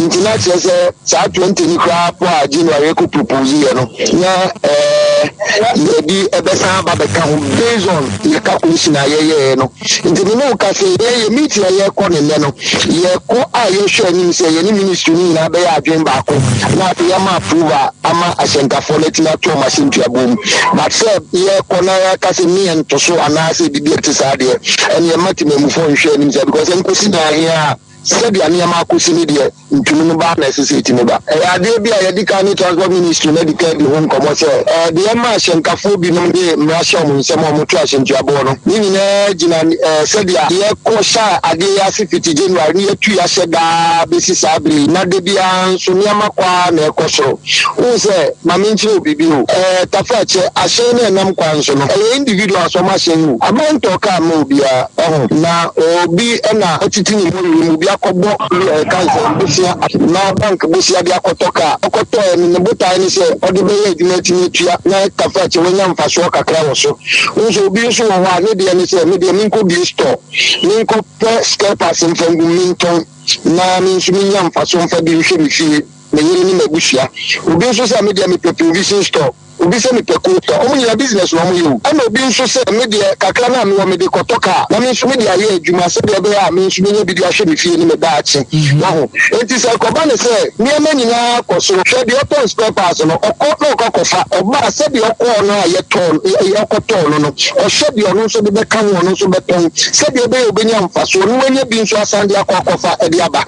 nti na kyerɛ sɛ saa 20 no koraa po a January yɛkɔ propose yɛ no na ɛɛ yɛde ɛbɛsan aba bɛka ho based on yɛ calculation a yɛyɛɛ no. Nti me ne wo ka sɛ yɛn yɛ meeting a yɛrekɔ no nnɛ no, yɛrekɔ a yɛhwɛ anim sɛ yɛne ministry no nyinaa bɛyɛ adwene baako na afei yɛama approval ama ahyɛnkafoɔ no atumi ato wɔn ahyɛntuaboɔ mu. But sɛ yɛrekɔ na yɛaka sɛ ne yɛnto so anaasɛ biribi a ɛte saa deɛ, ɛnneɛ mma temammufoɔ nhwɛ anim saa because ɛnkɔsi naahe a sɛdeɛ nneɛma akɔsi no deɛ, ntumi no ba na ɛsɛ sɛ ɛtumi ba. Ɛyɛ adeɛ bi a yɛadi kan ne Transport Ministry no adi kan adi ho nkɔmmɔ sɛ deɛ ɛma ahyɛnkafoɔ binom de mmara hyɛ wɔn nsam a wɔto ahyɛntuaboɔ no, ne nyinaa gyina sɛdeɛ yɛkɔ hyɛɛ adeɛ yi ase fiti January ne yɛatu yɛahyɛ daa bɛsi saa berɛ yi, na da biara nso nneɛma kɔ ara na ɛkɔ soro. Wohu sɛ, ma menkyerɛ wo biribi o, Tafrakyɛ, ahyɛn no a ɛnam kwan so no, ɛyɛ individuals wɔn ahyɛn o, aban ntɔɔ kaa mma obiara, wahu, na obi na watiti ne mmɔwerɛ mu, obi akɔbɔ ɛka sɛ bosea na bank bosea de akɔtɔ kaa, ɔkɔtɔɛ no, ne botae ne sɛ ɔde bɛyɛ adwuma atumi atua na Tafrakyɛ wanya mfasoɔ kakra wɔ so. Wohu sɛ obi nso wɔ hɔ a, ne deɛ ne sɛ, me deɛ menkɔbue store, menkɔpɛ spare parts mfa ngu mu mentɔn na me nso menya mfasoɔ mfa bi nhwɛ me fie. Me yere ne m'abusua. Obi nso sɛ me deɛ mepɛ provision store, obi sɛ mepɛ cold store. Wɔn nyinaa business na wɔyɛ o. Ɛna obi nso sɛ me deɛ kakra no a mewɔ mede kɔtɔ car na me nso mede ayɛ adwuma sɛdeɛ ɛbɛyɛ a me nso menya bi de ahwɛ me fie ne me daakye. Waho? Enti sɛ ɛkɔba no sɛ nneɛma nyinaa kɔ soro, hwɛ deɛ ɔtɔn spare parts no, ɔkɔ na ɔkɔ akɔfa, ɔba a sɛdeɛ ɔkɔɔ no a yɛtɔɔ no, ɔkɔtɔɔ no no, ɔhwɛ deɛ ɔno nso de bɛka ho, ɔno nso bɛtɔn sɛdeɛ ɛbɛyɛ a ɔbɛnya mfasoɔ na wanya bi nso asan de akɔ akɔfa de aba.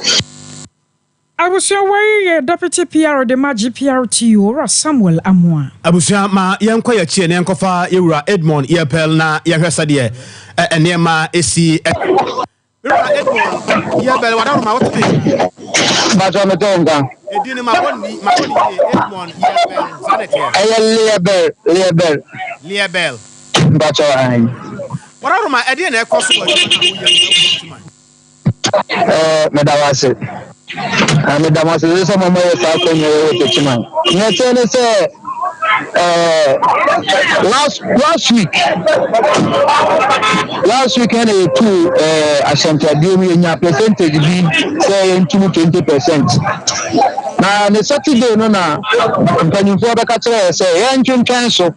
Abusua wei yɛ Deputy PR de ma GPRTU, Owura Samuel Amoah. Abusua ma yɛnkɔ yɛkyi na yɛnkɔfa yɛwura Edmond Yɛpɛl na yɛhwɛ sɛdeɛ nneɛma ɛsi. Wura Edmond Yɛbɛl wadaroma wote me? Bàtà mi tẹ́ nǹkan. Edin no mabɔ ne mabɔ ne yie, Edmond Yɛbɛl, saa na ɛteɛ? Ɛyɛ Leɛbɛl, Leɛbɛl. Leɛbɛl. Bàtà ayi. Wadaroma, ɛdeɛ na ɛkɔ so wɔ adwuma no a woyɛ mu ɛwɔ Techiman? Ɛɛ, meda wo ase. Na meda mo ase sɛ mama yɛ saa akwannya yi wɔ Techiman. Nea ɛteɛ ne sɛ, ɛɛ, last last week, last week ɛna yɛtu ɛɛ ahyɛnkadeɛ mu, yɛnya percentage bi sɛ yɛntum 20%. Na ne Saturday no na mpanyinfoɔ bɛka kyerɛ yɛ sɛ yɛntwentwɛn so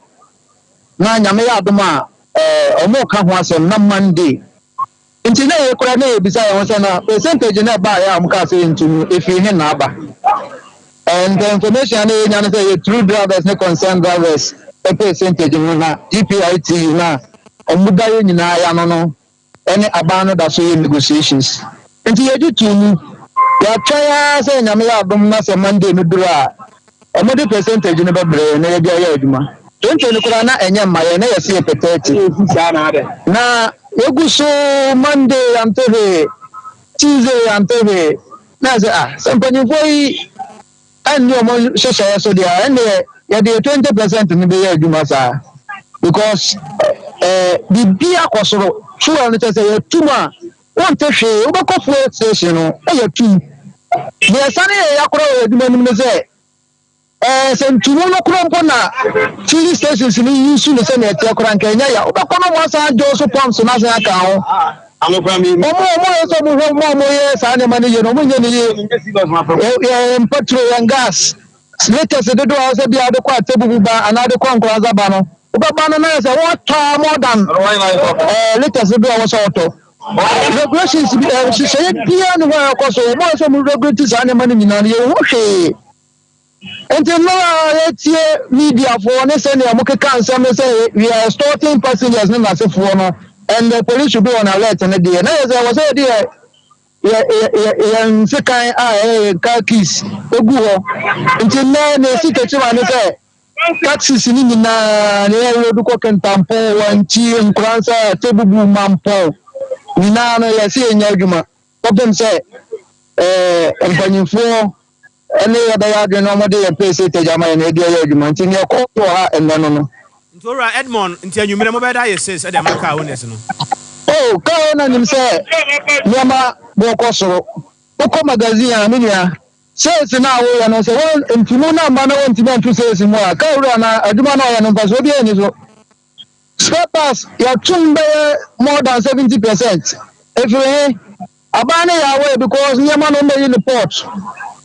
na Nyame yɛ adom a ɛɛ wɔn ka ho asɛm na Monday. Nti na yɛ koraa na yɛbisa yɛn ho sɛ na percentage no a ɛbaeɛ a wɔkaa sɛ yɛntu no ɛfiri he na aba? And the information a na yɛnya no sɛ yɛ true drivers ne concerned drivers percentage no na GPITU no a wɔda yɛn nyinaa yɛ ano no ne aban no da so yɛ negotiations. Nti yɛgye too mu. Yɛatwɛn ara sɛ Nyame yɛ adom na sɛ Monday no duru a wɔde percentage no bɛbrɛ yɛn na yɛde ayɛ adwuma. Twenty no koraa na ɛnyɛ mma yɛn, na yɛse yɛpɛ 30. Na yɛgu so Monday yɛante hwee, Tuesday yɛante hwee, na yɛse ah sɛ mpanyinfoɔ yi anni wɔn nhyehyɛeɛ so deɛ a, ɛnneɛ yɛde yɛ 20% no bɛyɛ adwuma saa because eh, biribi akɔ soro, fuel no kyɛ sɛ yɛtum a wonte hwee, wobɛkɔ fuel station no na yɛtum. Deɛ ɛsane yɛ ya koraa wɔ adwuma no mu ne sɛ Ɛɛ, sɛ ntumu no koro mpo na filling stations no use no sɛnea ɛteɛ koraa nka ɛnyɛ ya. Wobɛkɔ no wɔn asan agye wo so pumps no asan aka ho. Wɔn a wɔyɛ sɛ wɔhwɛ wɔn a wɔyɛ saa nneɛma no yie no, wɔnyɛ no yie. Yɛn petrol, yɛn gas, litres dodoɔ a wɔsɛ bia wode kɔ Atebubu ba anaa wode kɔ Nkoranza ba no, wobɛba no na yɛ sɛ wɔtɔ more than eh, litres dodoɔ a wɔsɛ wɔtɔ. Regulations bi, eh, nhyehyɛeɛ biara ne hɔ a ɛkɔ so. Wɔn a wɔsɛ wɔn regulate saa nneɛma no nyinaa no, yɛnhu hwee. Nti mmerɛ a yɛtie mediafoɔ ne sɛdeɛ wɔkeka nsɛm no sɛ we are extorting passengers ne n'asefoɔ no and the police should be on alert no deɛ na yɛ sɛ ɛwɔ sɛ yɛde yɛ yɛ yɛ yɛn sekan a ɛyɛ yɛn car keys egu hɔ. Nti nnɛ na esi Techiman ne sɛ taxis no nyinaa na yɛ road kɔ Kintampo, Wankyi, Nkoransa, Tebubu, Mampɔn nyinaa no yɛse yɛnyɛ adwuma kɔpem sɛ ɛɛ mpanyinfoɔ ne yɛ bɛyɛ adwene na wɔde yɛn pesetage ama yɛn na yɛde ayɛ adwuma. Nti nea ɛkɔɔ so wɔ ha ɛnnɛ no no. Nti Owura Edmond, nti anwummerɛ mobɛyɛ dɛ ayɛ sales de ama car owners no? Oh, car owner nim sɛ nneɛma bo kɔ soro. Wokɔ magazine a, me nua, sales no a woyɛ no, sɛ wo mfumu no amma na wontumi anto sales mu a, car wura no adwuma no a ɔyɛ no mfasoɔ biara nni so. Spare parts, yɛatom bɛyɛ more than 70%. Ɛfiri he? Aban no yɛ aware because nneɛma no wɔbɛyi no port.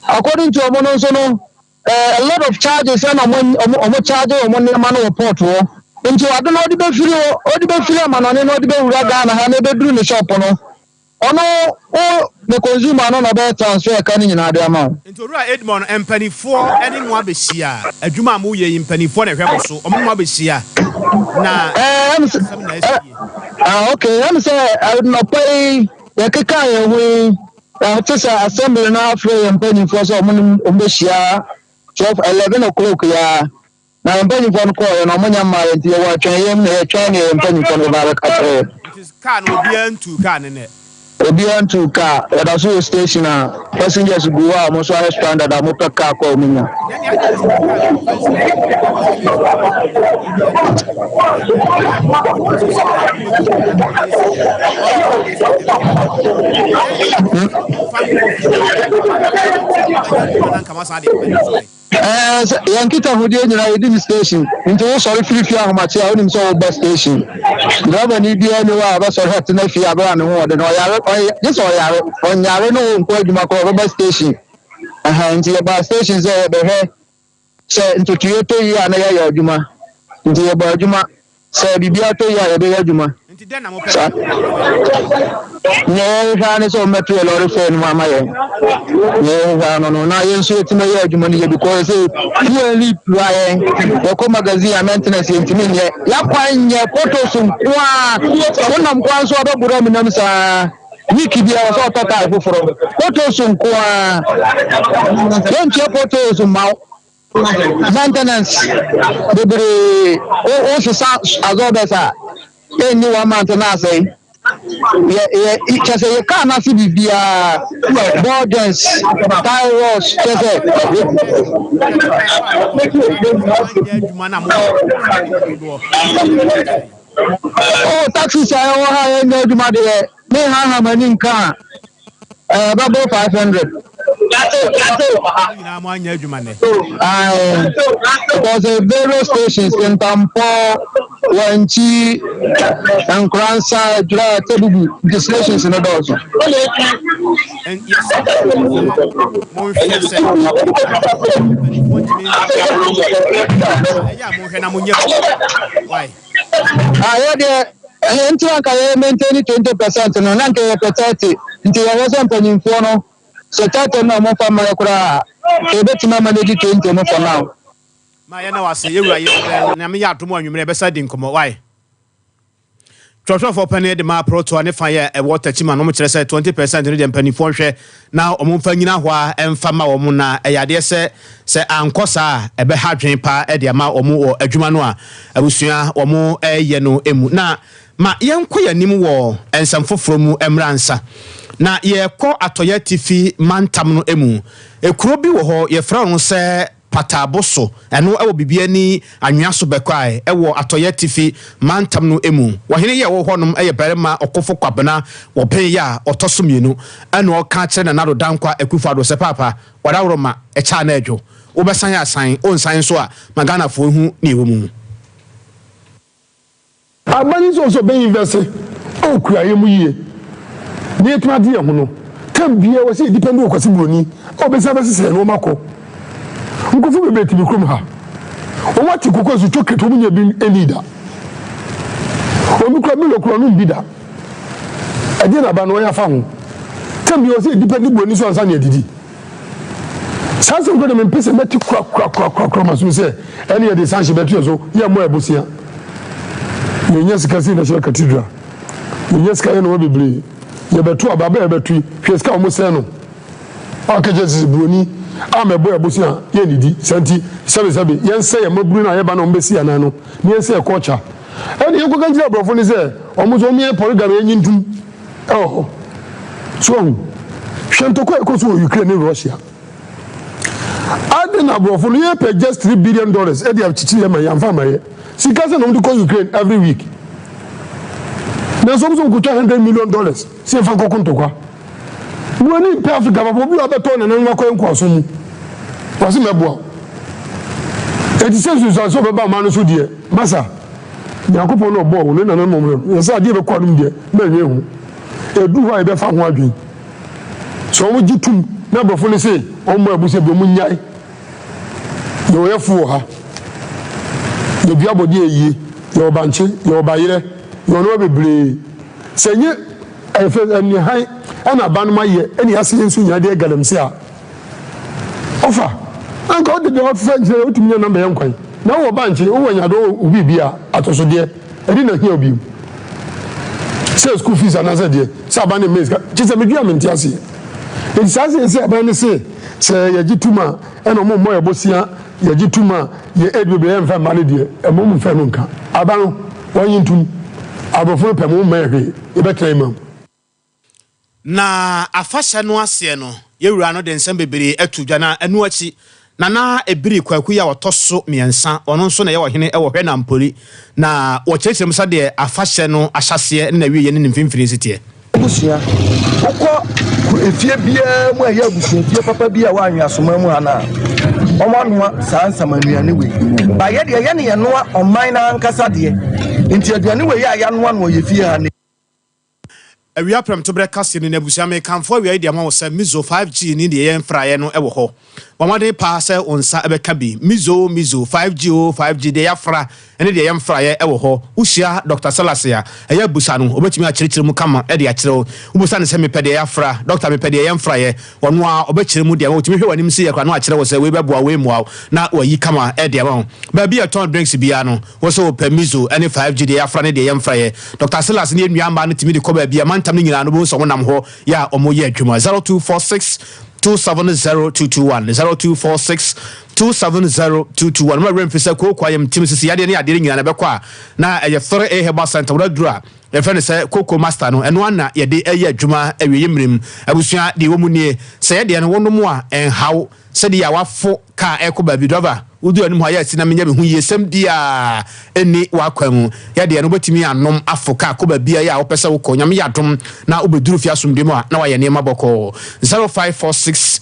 According to wɔn no nso no, eh, a lot of charges ɛna wɔn wɔn wɔn charge wɔn nneɛma no wɔ port hɔ. Nti ade no ɔde bɛfiri hɔ, ɔde bɛfiri amanɔne na ɔde bɛwura Ghana ha na ɛbɛduru ne shop no, ɔno wo the consumer no na ɔbɛyɛ transfer ka no nyinaa de ama wo. Nti Owura Edmond, mpanifoɔ ne mo abɛhyia, adwuma a moyɛ yi mpanifoɔ na ɛhwɛ mo so, wɔn ne mo abɛhyia na Eh, ɛm ɛdeɛn sɛ, asɛm na eh, asie? ah, okay, ɛm sɛ anɔpa yi yɛkekaa yɛn ho yi, yɛate sɛ assembly no afrɛ yɛn mpanyinfoɔ sɛ wɔn ne wɔn bɛhyia 12, 11 o'clock yi ara. Na yɛn mpanyinfoɔ no kɔɔeɛ no, wɔn nyɛ mmaeɛ nti yɛwɔ atwɛnyɛ mu na yɛtwɛn deɛ yɛn mpanyinfoɔ no bɛba abɛka akyerɛ yɛn. Nti car no obiara ntuu car no nnɛ? Obiara ntuu car, yɛda so wɔ station a passengers gu hɔ a wɔn nso ayɛ stranded a wɔpɛ car kɔ a wɔnnya. Ɛɛ sɛ yɛn nkitahodie nyinaa yɛdi no station nti wosɔre firi fie ahomakye a wonim sɛ woba station. Driverni biara nni hɔ a ɔbɛsɔre atena fie abere a ne ho ɔde no ɔyare ɔyɛ gye sɛ ɔyare ɔnyare no ɔnkɔ adwuma koraa ɔbɛba station. Ɛhɛn nti yɛbaa station sɛ yɛbɛhwɛ sɛ ntotoeɛ tɔ yie a na yɛayɛ adwuma nti yɛbɔ adwuma Sɛ biribiara tɔ yie a, yɛbɛyɛ adwuma. Nti dɛn na mopɛ Saa. sɛ wɔyɛ? Nea yɛhwehwɛ ara ne sɛ wɔmmɛto yɛn lɔre fare no mu ama yɛn. Nea yɛhwehwɛ ara no no, na yɛn nso yɛatumi ayɛ adwuma no yie because sɛ fuel no pira yɛn, yɛkɔ magazine a maintenance yɛntumi nyɛ. Yɛakwan nyɛ potholes nko ara. Wonam kwan so a wobɛboro amena mu saa. Week biara wɔ sɛ ɔtɔ tae foforɔ. Potholes nko ara. Yɛntua potholes mma wo. Maintenance bebree wo wo sesa absorbers a ɛnni one month na asɛe yɛ yɛ kyɛ sɛ yɛ car n'ase biribiara ball joints tie rods kyɛ sɛ. Oh taxis a ɛwɔ ha yɛnyɛ adwuma deɛ me ha ha m'ani nka a. Ɛbɛbɔ 500. Nyinaa mo anyɛ adwuma nnɛ. Aye, because the various stations, Kintampo, Wankyi, Nkoransa, Adwira, Tebubu, the stations no dɔɔso. Monhwɛ sɛ mpanimfoɔ ntumi ɛyɛ a monhwɛ na monyɛ why. Ah, yɛ deɛ ɛyɛ nti anka yɛ maintain 20% no na nka yɛpɛ 30 nti yɛhwɛ sɛ mpanyinfoɔ no sɛ 30 no a wɔmfa mma yɛ koraa a yɛbɛtumi amanage 20 no for now. Ma yɛna wase yɛwura yɛ Nyame yɛ adom anwummerɛ yɛbɛsa di nkɔmmɔ why. Twerɛtwerɛfoɔ panin de maa Protoa ne fa yɛ ɛwɔ Techiman no kyerɛ sɛ 20 percent no deɛ mpanimfoɔ nhwɛ na wɔn mfa nyina hɔ a ɛmfa ma wɔn na ɛyɛ adeɛ sɛ sɛ ankɔ saa a ɛbɛha adwene paa de ama wɔn wɔ adwuma no a abusua wɔn reyɛ no mu. Na ma yɛnkɔ yɛn anim wɔ nsɛm foforɔ mu mmra ansa na yɛrekɔ Atɔeɛ Atifi mantam no mu. Ekuro bi wɔ hɔ yɛfrɛ no sɛ Pataabo so, ɛno wɔ Bibiani anwea so bɛkwae wɔ Atɔeɛ Atifi mantam no mu. Ɔhene yi a ɔwɔ hɔnom yɛ barima ɔkofo Kwabena Wɔpen yi a ɔtɔ so mmienu ɛna ɔka kyerɛ Nana Addo Dankwa Akufo Addo sɛ Paapa, w'adaworoma, ɛkyɛ a na ɛdwo. Wobɛsan a san, wonsan nso a ma Ghanafoɔ nhu nea ɛwɔ mu. Aban yi nso ɔsɛ ɔbɛ invɛse wɔ kuayɛ mu yie. Na yɛtumi ade yɛn ho no, tam biara wɔ sɛ yɛ depend wɔ Kwasi Buroni a ɔbɛsan abɛsesa yɛn nneɛma kɔ. Nkurɔfo bebree te me kurom ha. Wɔn ate koko so chocolate wɔn nya bi nni da. Obi kura Milo kura ɔnom bi da. Ɛdeɛ na aba no ɔyɛ afa ho. Tam biara wɔ sɛ yɛ depend buroni so ansa na yɛadidi. Saa asɛm koro de mempɛ sɛ mɛte korakorakorakora ma som sɛ ɛne yɛde sanhye bɛto yɛn so yɛ mmɔ abusua. Yɛnya sika si National Cathedral. Yɛnya sika yɛ nneɛma bebree. Yɛbɛto aba bɛyɛ bɛto yi hwɛ sika a wɔn sɛn no. Ɔka kyerɛ sɛ buroni a mɛbɔ abusua a yɛnnidi. Saa nti sɛbesɛbe yɛnsɛ yɛn mmabunu no a yɛba na wɔn bɛsi anan no na yɛnsɛ yɛ culture. Ɛne yɛnkɔka nkyerɛ aborɔfo no sɛ wɔn nso wɔn yɛ polygamy yɛnyi ntom. Ɛwɔ hɔ. So wahu? Hwɛ ntɔkwa a ɛkɔ so wɔ Ukraine ne Russia. Adɛn na aborɔfo no yɛpɛ just $3 billion de akyekyere yɛn ma yɛamfa amma yɛ. Sika sɛ na wɔde kɔ Ukraine every week. Nanso wɔn nso wɔkɔtwa $100 million sɛ yɛmfa nkɔko ntɔkwa. Buroni mpɛ Africa papa, obi a ɔbɛtɔ nananom akɔyɛ nkoasom mu. Wɔse mɛboa wo. Enti sɛ nsunsuanso a ɔbɛba ɔman no so deɛ, masa. Nyankopɔn na ɔbɔɔ wo ne nananom no, yɛ sɛ adeɛ bɛkɔ anom deɛ, mɛnnwen ho. Ɛduru hɔ a yɛbɛfa ho adwen. Sɛ wɔn gye tum na aborɔfo no se wɔn mmɔ abu sɛ bi wɔn nnyae. Yɛwɔ yɛfo wɔ ha. Yɛdua abɔdeɛ yie, yɛwɔ bankye, yɛwɔ bayerɛ, yɛwɔ nneɛma bebree. Sɛ ɛnyɛ ɛfɛ ɛnihan ɛna abanom ayɛ ɛne yɛase yɛn nso nyinaa de yɛ galamsey a, Ɔfa, anka wode deɛ ɔfefɛ nkyerɛ wotumi nya namba yɛ nkwan. Na wowɔ bankye, wowɔ nyado, wowɔ biribi a, atɔsodeɛ, ɛde na hia wo bio. Sɛ school fees anaasɛ deɛ, sɛ aban no mmɛ sika, kyerɛ sɛ medwene a mente aseɛ. Enti saa sɛ sɛ aban no se sɛ yɛgye tom a ɛna ɔmo mmɔ yɛ bosea, yɛgye tom a yɛ aid bebree yɛmfa mma no deɛ, ɛma ɔmo mfa ɛno nka. Aban no, wɔnye ntom. Aborɔfo no pɛ mo mma yɛ hwee, yɛbɛtena yɛ man mu. Na afahyɛ no aseɛ no, yɛn wura no de nsɛm bebree ato dwa, na ɛno akyi, Nana Ebiri Kwaku yi a ɔtɔ so mmiɛnsa, ɔno nso na ɛyɛ ɔhene wɔ Hwɛ Nampoli, na wɔkyerɛkyerɛ mu sɛdeɛ afahyɛ no ahyɛaseɛ ne n'awieeɛ ne ne mfimfini si teɛ. Abusua, Wokɔ efie biara mu a ɛyɛ abusuafie papa bi a ɛwɔ Anweasoman mu ha no a, wɔanoa saa nsamannuane wei. Ba yɛ deɛ, yɛne yɛnoa ɔman no ankasa deɛ. Nti aduane wei a yɛanoa no wɔ yɛ fie ha no, Awia prɛmtoberɛ kaseɛ no ni abusua mekamfo awia yi de ama wo sɛ Mizo 5G ne deɛ yɛmfraeɛ no wɔ hɔ. Bɔ mmɔden paa sɛ wo nsa bɛka bi. Mizo Mizo 5G oo 5G deɛ yɛafra ne deɛ yɛmfraeɛ wɔ hɔ. Wohyia Dɔkta Selase a, ɛyɛ a busa no, ɔbɛtumi akyerɛkyerɛ mu kama de akyerɛ wo. Wobusa no sɛ mepɛ deɛ yɛafra, dɔkta mepɛ deɛ yɛmfraeɛ, ɔno ara ɔbɛkyerɛ mu de ama wo. Ɔtumi hwɛ w'anim sei koraa na wakyerɛ wo sɛ wei bɛboa wo, wei mmoa wo na wayi kama de ama wo. Baabi a yɛtɔn drinks biara no, Wo nso wopɛ Mizo ne 5G deɛ yɛafra ne deɛ yɛmfraeɛ. Dɔkta Silas ne yɛn nua mmaa no tumi de kɔ baabi a mantam no nyinaa no wobɛhu sɛ wɔnam hɔ yɛ a wɔyɛ adwuma. 0246 270 221 0246 270 221 Mma werɛ mfi sɛ kooko ayam tim sisi yadeɛ ne adeɛ no nyinaa na ɛbɛkɔ a na ɛyɛ 3A Herbal Center wɔn aduru a yɛfrɛ no sɛ Cocoa Master no ɛno ara na yɛde ɛyɛ adwuma awieeɛ mmerɛ mu. Abusua deɛ ɛwɔ mu nie sɛ yɛ deɛ no wonom a ɛnhaw Sɛdeɛ a wafo kaa ɛrekɔ baabi, driver, woduru anim hɔ a, yɛ asi na menyɛ me ho yie, sɛm biara nni w'akwan mu. Yɛ deɛ no, wobɛtumi anom afo kaa kɔ baabiara a wopɛ sɛ wokɔ. Nyame yɛ adom na wobɛduru fie asomdwoeɛ mu a, na wayɛ nneɛma bɔkɔɔ. 0546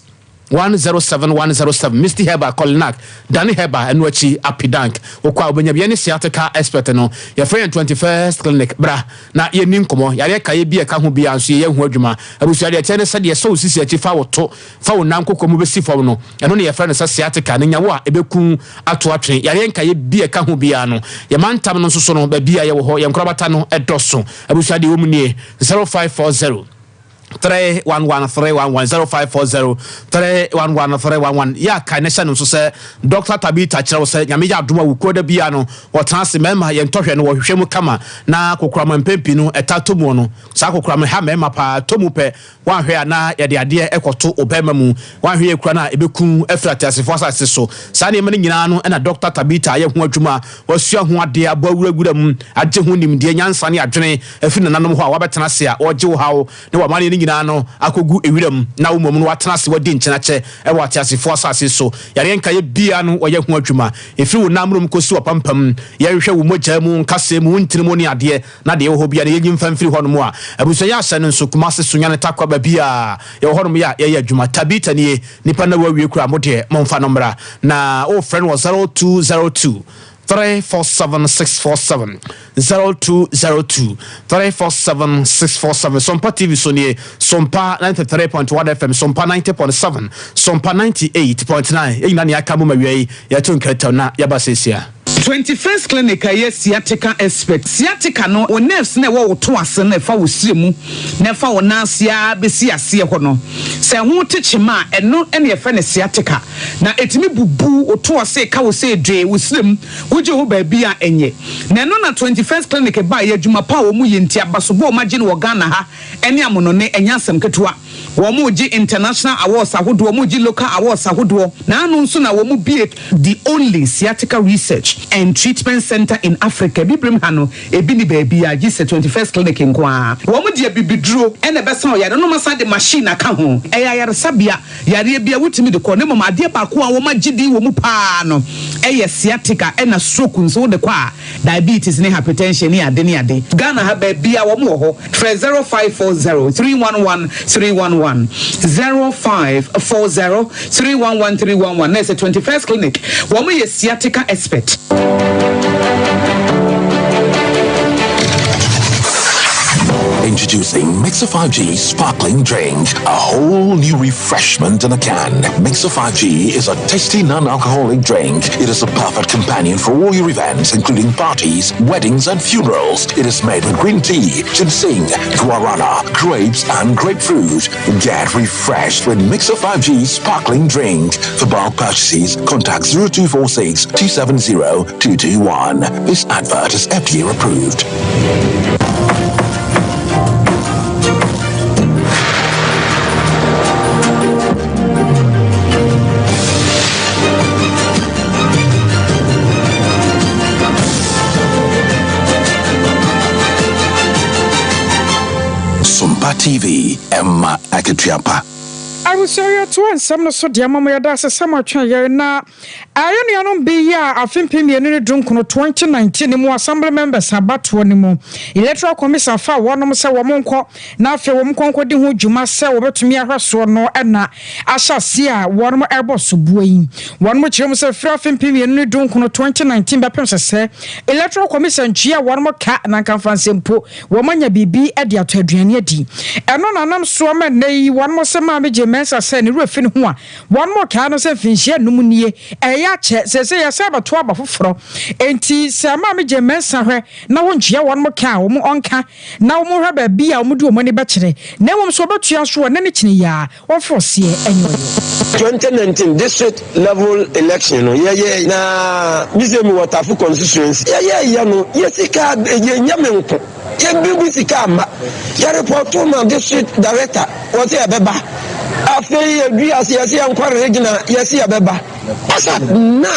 107 107 Misty Herbal, Kolinak, Dane Herbal, ɛno akyi Apidank. Wokɔ a wobɛnya bi. Yɛne sciatica expert no, yɛfrɛ yɛn 21st Clinic. Bra na yɛnni nkɔmmɔ. Yareɛ kaeɛ bi a ɛka ho biara nso, yɛyɛ ho adwuma. Abusua, deɛ ɛteɛ ne sɛ, deɛ ɛsɔ wo sisi akyi fa wo to fa wo nan koko mu bɛsi fam no, ɛno na yɛfrɛ no sɛ sciatica no nya wo a, ɛbɛku wo ato atwene. Yareɛ nkaeɛ bi a ɛka ho biara no, yɛn mantam no nso so no, baabi a yɛwɔ hɔ, yɛn nkorabata no dɔso. Abusua, deɛ ɛwɔ mu nie, 0540 311 311 0540 311 311. Yɛ a kae na hyɛ no nso sɛ Dɔkta Tabitha kyerɛ wo sɛ Nyame yɛ adom a wukuo da biara no wɔtena ase mmarima yɛn ntɔhwɛ no wɔhwehwɛ mu kama na kokoram mpɛn pii no ɛtaa tɔ muo no saa kokoram ha mmarima paa tɔ mu pɛ Woanhwɛ a na yɛde adeɛ rekɔto wo barima mu. Woanhwɛ yie koraa no a, ɛbɛku wo afiri ateasefoɔ asase so. Saa nneɛma no nyinaa no na Dɔkta Tabitha ayɛ ho adwuma. Wasua ho adeɛ, abɔ awura wura mu, agye ho nimdeɛ, nyansa ne adwene afiri nananom hɔ a wabɛtena ase a ɔregye wo haw ne w'amanneɛ no nyinaa no akɔgu wiram na wo mmom no woatena ase woadi nkyene akyɛ wɔ ateasefoɔ asase so. Yareɛ nkaeɛ biara no wɔyɛ ho adwuma. Ɛfiri wo namrom kɔsi w'apampam. Yɛnhwɛ wo mogya mu, wo nkasɛɛ mu, wo ntini mu ne adeɛ. Na deɛ ɛwɔ hɔ biara no yɛnyi mfa mfiri hɔnom a abusua yi ahyɛ no nso, Kumasi, Sunyani, Tarkwa, baabiara yɛwɔ hɔnom yɛ a yɛyɛ adwuma. Tabitha nie, nipa no awu awie koraa mo deɛ momfa no mmra. Na wofrɛ no wɔ 0202. 347 647. 0202 347 647. Sompa TV so nie, Sompa 93.1 FM, Sompa 90.7, Sompa 98.9. Yɛn nyinaa ne yɛaka bom awia yi, yɛto nkrataw na yɛaba seesia. 21st Clinic a ɛyɛ sciatica expert. Sciatica no, wo nerves no a ɛwɔ wo to ase no a ɛfa wo srɛ mu na ɛfa wo nan ase ara bɛsi aseɛ hɔ no, sɛ ɛho te kyema a, ɛno na yɛfrɛ no sciatica. Na ɛtumi bubu wo to ase, ka wo sɛ dwee, wo srɛ mu, wogye ho baabi a ɛnyɛ. Na ɛno na 21st Clinic baeɛ, adwuma pa a wɔyɛ nti, abasobɔ a wɔagye no wɔ Ghana ha ne amonone, ɛnyɛ asɛm ketewa. Wɔregye international awards ahodoɔ, wɔregye local awards ahodoɔ, na ano nso na wɔbue the only sciatica research and treatment centre in Africa. Abibirem ha no, ebi nni baabiara gye sɛ 21st Clinic nko ara. Wɔde abibiduro na ɛbɛsa ɔyare no na wɔasan de machine aka ho. Ɛyɛ ayaresabea, yareɛ biara wotumi de kɔ, na mmom adeɛ baako a wɔagye din wɔ mu pa ara no yɛ sciatica ɛna stroke nso wode kɔ a, diabetes ne hypertension ne ade ne ade. Ghana ha baabiara wɔn wɔ hɔ. Frɛ 0540 311 311, 0540 311 311 na ɛsɛ 21st Clinic. Wɔn yɛ sciatica expert. Introducing Mixer 5G Sparkling Drink, a whole new refreshment in a can. Mixer 5G is a tasty non-alcoholic drink. It is a perfect companion for all your events, including parties, weddings, and funerals. It is made with green tea, ginseng, guarana, grapes, and grapefruit. Get refreshed with Mixer 5G Sparkling Drink. For bulk purchases, contact 0246 270 221. This advert is FDA approved. Sompa TV, Emma Akatriapa. Abusua yɛtoa nsɛm no so deɛ ma mo yɛda ase sɛ moatwɛn yɛn na yɛn nuanom bi yi a afe 2019 2019 mu assembly members abatoɔ no mu electoral commission fa wɔnom sɛ wɔn nkɔ na afei wɔn nkɔ nkɔdi ho dwuma sɛ wɔbɛtumi ahwɛ soɔ no na ahyɛ aseɛ a wɔnom ɛrebɔ soboɔ yi. Wɔnom kyerɛ mu sɛ firi afe 2019 2019 bɛpem sɛsɛ electoral commission ntua wɔnom ka na nka mfa mpo wɔn anya biribi de atɔ aduane adi. Ɛno na nam soɔ ma nnɛ yi wɔnom se Maame Jane Mensah sɛ ne werɛ fi ne ho a wɔnom kaa no sɛ mfinhyia nnum nie ɛyɛ akyɛ seesei yɛsɛ abɛto aba foforɔ enti sɛ Maame Jane Mensah hwɛ na wɔntua wɔnom ka a wɔn ɔnka na wɔnhwɛ baabi a wɔde wɔn ani bɛkyerɛ, na mmom sɛ wɔbɛtua nso a, na ne kyene yi ara, wɔmfa ɔseɛ nyɛ ɔyɔ. 2019 district level election no yɛyɛɛ na me sɛ mewɔ Tafo constituency yɛyɛɛyɛ no yɛ sika yɛnyɛ me nko yɛbi sika amma yɛ report ma district director wɔ sɛ yɛbɛba afei yɛdwi ase yɛsɛ yɛnkɔ regional yɛsɛ yɛbɛba asa na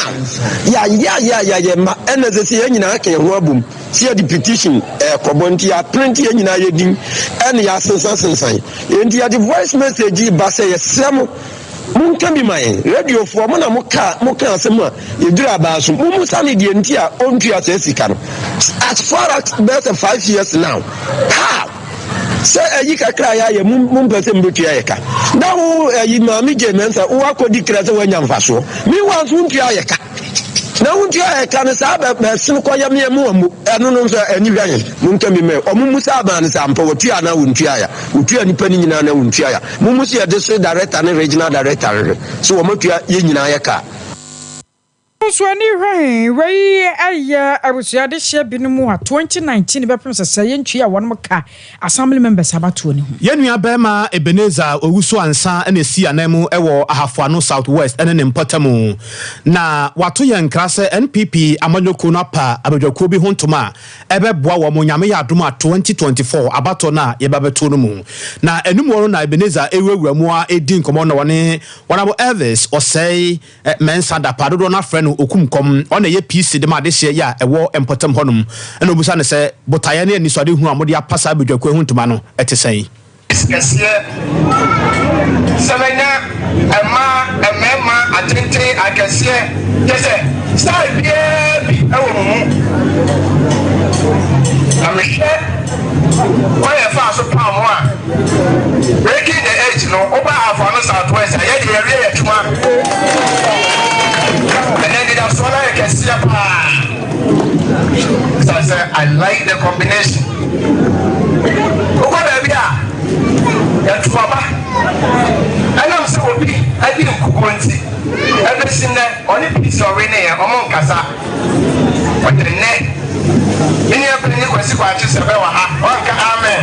yɛayɛayɛayɛ ma ɛna sɛ sɛ yɛn nyinaa ka yɛn ho abom Sɛ yɛde petition ɛɛkɔbɔ nti yɛaprint yɛn nyinaa yɛ din ɛne yɛasensansensan. Enti yɛde voice message yi ba sɛ yɛsrɛ mo monka bi ma yɛn. Radiofoɔ mo na moka moka asɛm a yɛduru abaa so. Mommusa no deɛ nti a ɔntua saa sika no. As far as bɛyɛ sɛ five years now. How? Sɛ ayi kakra a yɛayɛ mo mompɛ sɛ mobɛtua yɛ ka. Na wo ayi Maame Jane Mensah wo akɔdi kra sɛ woanya mfasoɔ. Meanwhile nso wontua yɛ ka. Na wontua ɛka no saa bɛ bɛsen kɔ yɛ meɛ mo ammu ɛno no nso ani hwɛ he monka bi mɛ ɔmo mu saa baa no sɛ ampa wɔtua anaa wɔntua ya wɔtua nipa no nyinaa anaa wɔntua ya mo mu so yɛ district director ne regional director hwɛ so wɔn atua yɛ nyinaa yɛ ka. Nso ani hwɛ he, wei yɛ abusua adehyeɛ binom a 2019 bɛpem sɛsɛɛ yɛntua wɔnom ka Assembly members abatoɔ no ho. Yɛn nua barima Ebenezer Owusu Ansah na esi ananmu wɔ Ahafo Ano South West ne ne mpɔtamu. Na wato yɛn nkra sɛ NPP amanyɔkuo no apa abadwakuo bi ho ntoma a ɛbɛboa wɔn Nyame yɛ adom a 2024 abatoɔ no a yɛba bɛto no mu. Na ɛno mu no na Ebenezer rewurawura mu ara redi nkɔmmɔ na ɔne Honourable Elvis Osei Mensah Dapaah, dodoɔ no ara frɛ no Okumkɔm, ɔno na ɛyɛ PC de ma adehyeɛ yi a ɛwɔ mpɔtam hɔnom, ɛna ɔbisa no sɛ, Botaeɛ ne anisoadehunu a mode apa saa badwakuo yi ho ntoma no te sɛn? Kɛseɛ sɛ mɛnya mmaa, mmarima atenten, akɛseɛ, kyerɛ sɛ style biara bi wɔ mo mu. Na mehwɛ kwan a yɛfaa so pam mo a, Breaking the Edge no, woba Ahafo Ano South West a, yɛde yɛwie yɛ adwuma. Ɛnɛ anidasoɔ no ayɛ kɛseɛ paa. I like the combination. Wokɔ baabi a yɛto aba ɛnam sɛ obi adi nkukuo nti ɛbɛsi nnɛ ɔne peace ɔwe ne yɛ ɔmo nkasa. Ɔde nnɛ me nua panyin Kwasi Kwakye sɛ bɛwɔ ha ɔnka amen.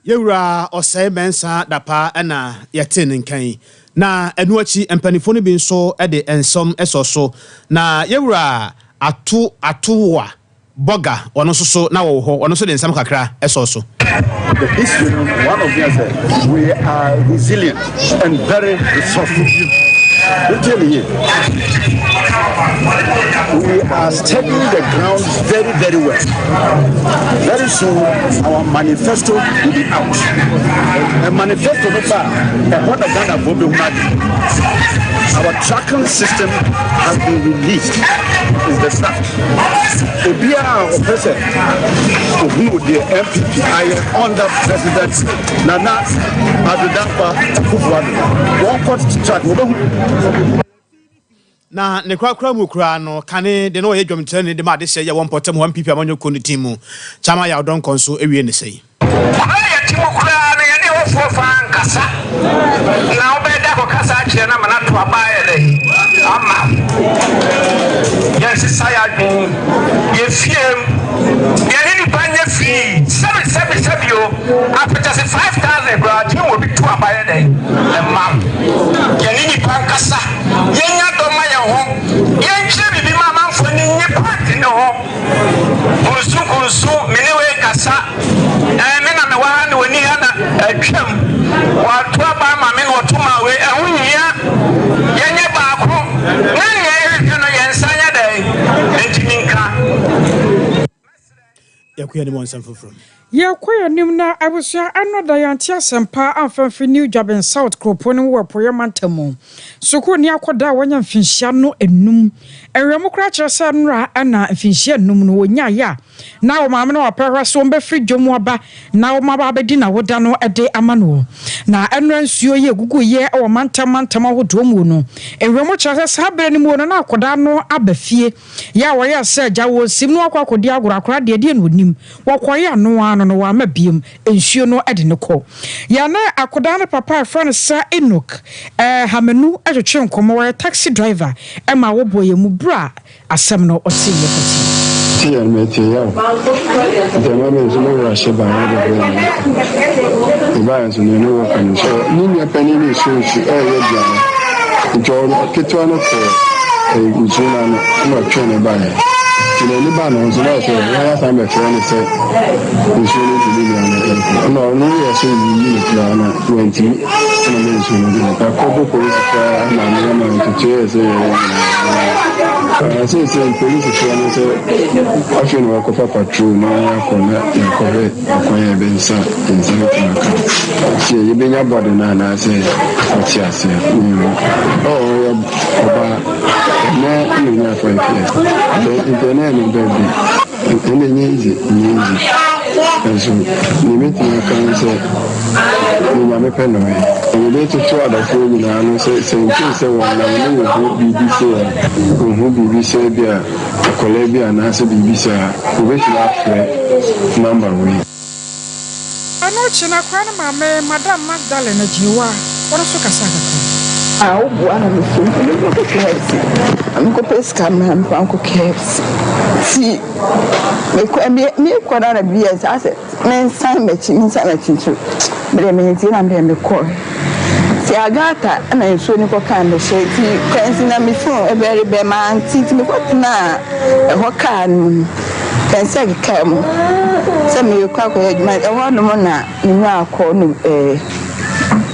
Yɛwura Ɔsɛe Mensah Dapaah na yɛtee ne nka yi. Na ɛno akyi mpanimfoɔ no bi nso de nsɛm sɔ so. Na Yɛwura Ato Atowoa Bɔga, ɔno nso so na ɔwɔ hɔ, ɔno nso de nsɛm kakra sɔɔ so. The history no one of them sɛ we are resilient and very resourceful. Wotie me yie. We are studying the ground very very well. Very soon our manifesto will be out. A manifesto no ba a ɛhɔ na Ghanafoɔ bɛhunu ade. Our tracking system has been released. Is the start. Obiara a ɔpɛ sɛ ohunu deɛ NPP ayɛ under President Nana Addo Dankwa Akufo-Addo, wɔnkɔ track wɔbɛhu. Na ne korakora mu koraa no, kane de na ɔyɛ dwamkyerɛni de ma adehyeɛ yɛ wɔ mpɔtam hɔ NPP amanyɔkuo no team mu. Chairman Yaw Donkor nso wie ne sɛi. Kuro a yɛte mu koraa no, yɛne ɛhɔfoɔ faa nkasa, na wobɛyɛ dɛ akɔkasa akyerɛ no ama no ato aba ayɛ dɛn ama wo. Yɛnsesa yɛn adwene, yɛn fie mu, yɛne nnipa nyɛ fii, sɛbi sɛbi sɛbi o, apɛkyɛse 5000 koraa tumi ma obi to aba yɛ dɛn ma wo. Yɛne nnipa nkasa, yɛnya dɔ ma yɛn ho, yɛnkyerɛ biribi ma amanfoɔ ani nnye party no ho. Kunsu kunsu, me ne wei kasa. Ɛɛ me na mewɔ ha na ɔni ha na atwam. Wato aba ama me na ɔto maa wei. Ɛho nhia. Yɛnyɛ baako na nea yɛhwehwɛ no yɛn nsa nyɛ dɛn? Ntumi nka. Yɛkɔ yɛn anim wɔ nsɛm foforɔ mu. Yɛkɔ yɛn anim na abusua ano da yɛante asɛmpa amfa amfiri New Juaben South kuropɔn no mu wɔ Apueeɛ Mantam mu. Sukuuni akwadaa a wanya mfinhyia no nnum. Nhwehwɛmu koraa kyerɛ sɛ nnora na mfinhyia nnum no wɔnyaeɛ a na wɔn maame ne wɔn papa hwɛ sɛ wɔbɛfiri dwom aba na wɔn aba abɛdi n'awoda no de ama no. Na nnora nsuo yi a ɛguguiɛ wɔ mantam mantam ahodoɔ mu no, nhwehwɛmu kyerɛ sɛ saa berɛ no mu no na akwadaa no aba fie. Yɛ a wɔyɛɛ sɛ agya wɔ nsim na wakɔ akɔdi agorɔ, akwadaa deɛ ɛdeɛn na ɔnim? Wɔkɔeɛ ano ara no no wamma biom, nsuo no de no kɔ. Yɛne akwadaa no papa a yɛfrɛ no Sir Enoch Hamanu twetwee nkɔmmɔ, ɔyɛ taxi driver ma wɔbɔɔ yɛn mu berɛ a asɛm no ɔteeɛ pɔtee. Te yɛ no mete yaw nti ɛma me nso me werɛ hye baeɛ bɛbrɛ me mebaeɛ nso me ne wɔfa no nso ne nua panin no nsuo nsu ɛyɛ aduane nti ɔno ketewa no kɔɔ nsuo no ano na ɔtwee no baeɛ nti n'ani baa ne ho so na ɔsɛ wɔn asan bɛfrɛ no sɛ nsuo no de ne nua no ɛkɔ ɛna ɔno yɛ sɛ ɔyiyi no koraa na wantumi ɛna ne nsuo no de no ɛkɔbɔ polisi koraa ma nneɛma ntotoeɛ sɛ yɛyɛ nyinaa seesei polisifoɔ no sɛ afei na wɔakɔfa patrol na yɛakɔ na yɛakɔhwɛ ɔkwan a yɛbɛnsa yɛn nsa bɛtumi aka sɛ yɛbɛnya bɔde no anaasɛ ɔte aseɛ ɔyɛ ɔbaa ɛnɛ na ɔnya 5 years nti ɛnɛ ɛne birthday. Ɛnna ɛnyɛ easy, ɛnyɛ easy. Nanso nea mɛtumi aka ne sɛ, nea Nyame pɛ na ɔyɛ. Na mede retoto adɔfoɔ nyinaa ano sɛ, sɛ in case sɛ wɔnam ne wɔhu biribi sei a, wɔhu biribi sɛ ebi a akwadaa bi anaasɛ biribi saa a, wɔbɛtumi afrɛ number wei. Ɛno akyi no, akwadaa no maame, Madam Magdalene Agyewaa, ɔno nso kasaa kakra. A wo boa na me so mpo me nkɔ KFC na me nkɔ pɛ sika mmra me fa nkɔ KFC ti me kɔ me me kɔ na na bi yɛ saa sɛ me nsan m'akyi me nsan m'akyi nso me deɛ me nti na me deɛ me kɔ ti agata na nsuo no kɔ kan me hyɛ ti kwansi na me phone ɛbɛre bɛ maa nti ti me kɔ tena ɛhɔ kaa no mu kwansi akeka mu sɛ me kɔ akɔyɛ adwuma ɛhɔ nom na me nua akɔ no ɛɛ.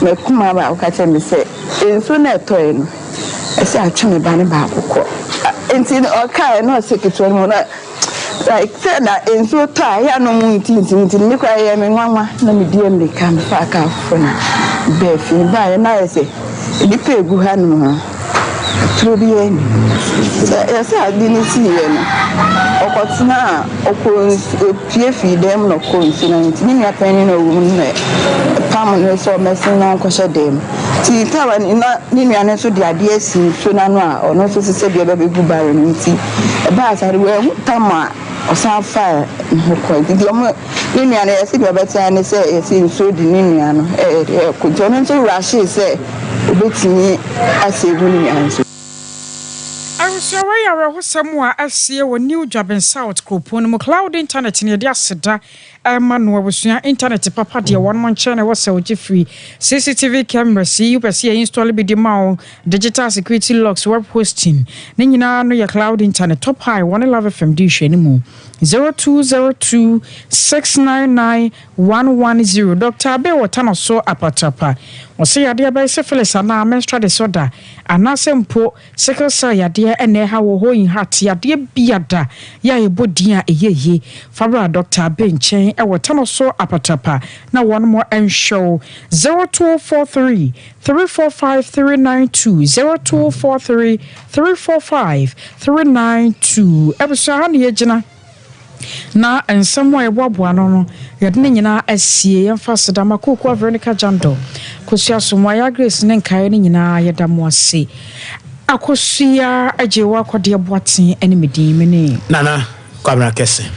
M'akumaa baako ka kyerɛɛ me sɛ nsuo no a ɛtɔeɛ no, ɛsɛ atwe me ba no baako kɔ. Nti no ɔkaeɛ na ɔsɛ ketewa no mu na like sɛ na nsuo tɔ a ɛyɛ a na ɔmo ntintim nti no me koraa ɛyɛɛ me nwanwa na medi mmirika mefaa kaa foforɔ na mebaa fie. Mebaeɛ na ayɛ sɛ nnipa a ɛgu hanom no turo biara nni mu. Sɛ yɛsɛ ade no siiɛ no ɔkɔtenaa ɔkɔɔ nsuo. Fie fii dan mu na ɔkɔɔ nsu no ano ntsi ne nua panyin a ɔwɔ mu no na ɔpaam no sɛ ɔmmɛsen na ɔnkɔhyɛ dan mu. Nti tawa no na ne nua no nso de adeɛ asi nsuo no ano a ɔno nso sesɛ deɛ ɛbɛbɛgu barrel no nti ɛbaa saa no wanhu tam a ɔsan faa ne ho kɔe. Nti deɛ ɔmo ne nua no yɛse deɛ ɔbɛte ara ne sɛ yɛse nsuo de ne nua no ɛɛkɔ nti ɔno nso rushee sɛ ɔbɛtumi asave ne nua nso. Abusua wei yɛ awerɛhosɛm a asie wɔ New Juaben South kuropɔn no mu. Cloud Internet na yɛde aseda rema no. Abusua internet papa deɛ wɔnom nkyɛn na ɛwɔ sɛ wogye firi. CCTV cameras yi wopɛ sɛ yɛ install bi de ma wo, digital security locks, web hosting, ne nyinaa no yɛ Cloud Internet. Top High wɔne Love FM di nhwɛanimu. 0202 699 110 Doctor Abbey wɔ Tano so apatrapa. Ɔse yadeɛ bɛyɛ syphilis anaa menstrual disorder anaasɛ mpo Sickle cell yadeɛ na ɛha wɔ hɔ inhat yadeɛ biada yɛ a yɛbɔ din a ɛyɛ yie fa bra Doctor Abe nkyɛn wɔ Tanoso Apatrapa na wɔn nhwɛ wo 0243 345 392 0243 345 392 Abusua ha na yɛgyina. Na nsɛm a yɛboaboa ano no, yɛde ne nyinaa asie. Yɛmfa aseda ma Kokoa Veronica Jandor, Akosua Asomoaya Grace ne nkaeɛ no nyinaa. Yɛda mo ase. Akosua Agyewaa Kɔdeɛ Boateng ne me din. Me ne. Nana Kwabena Kɛse.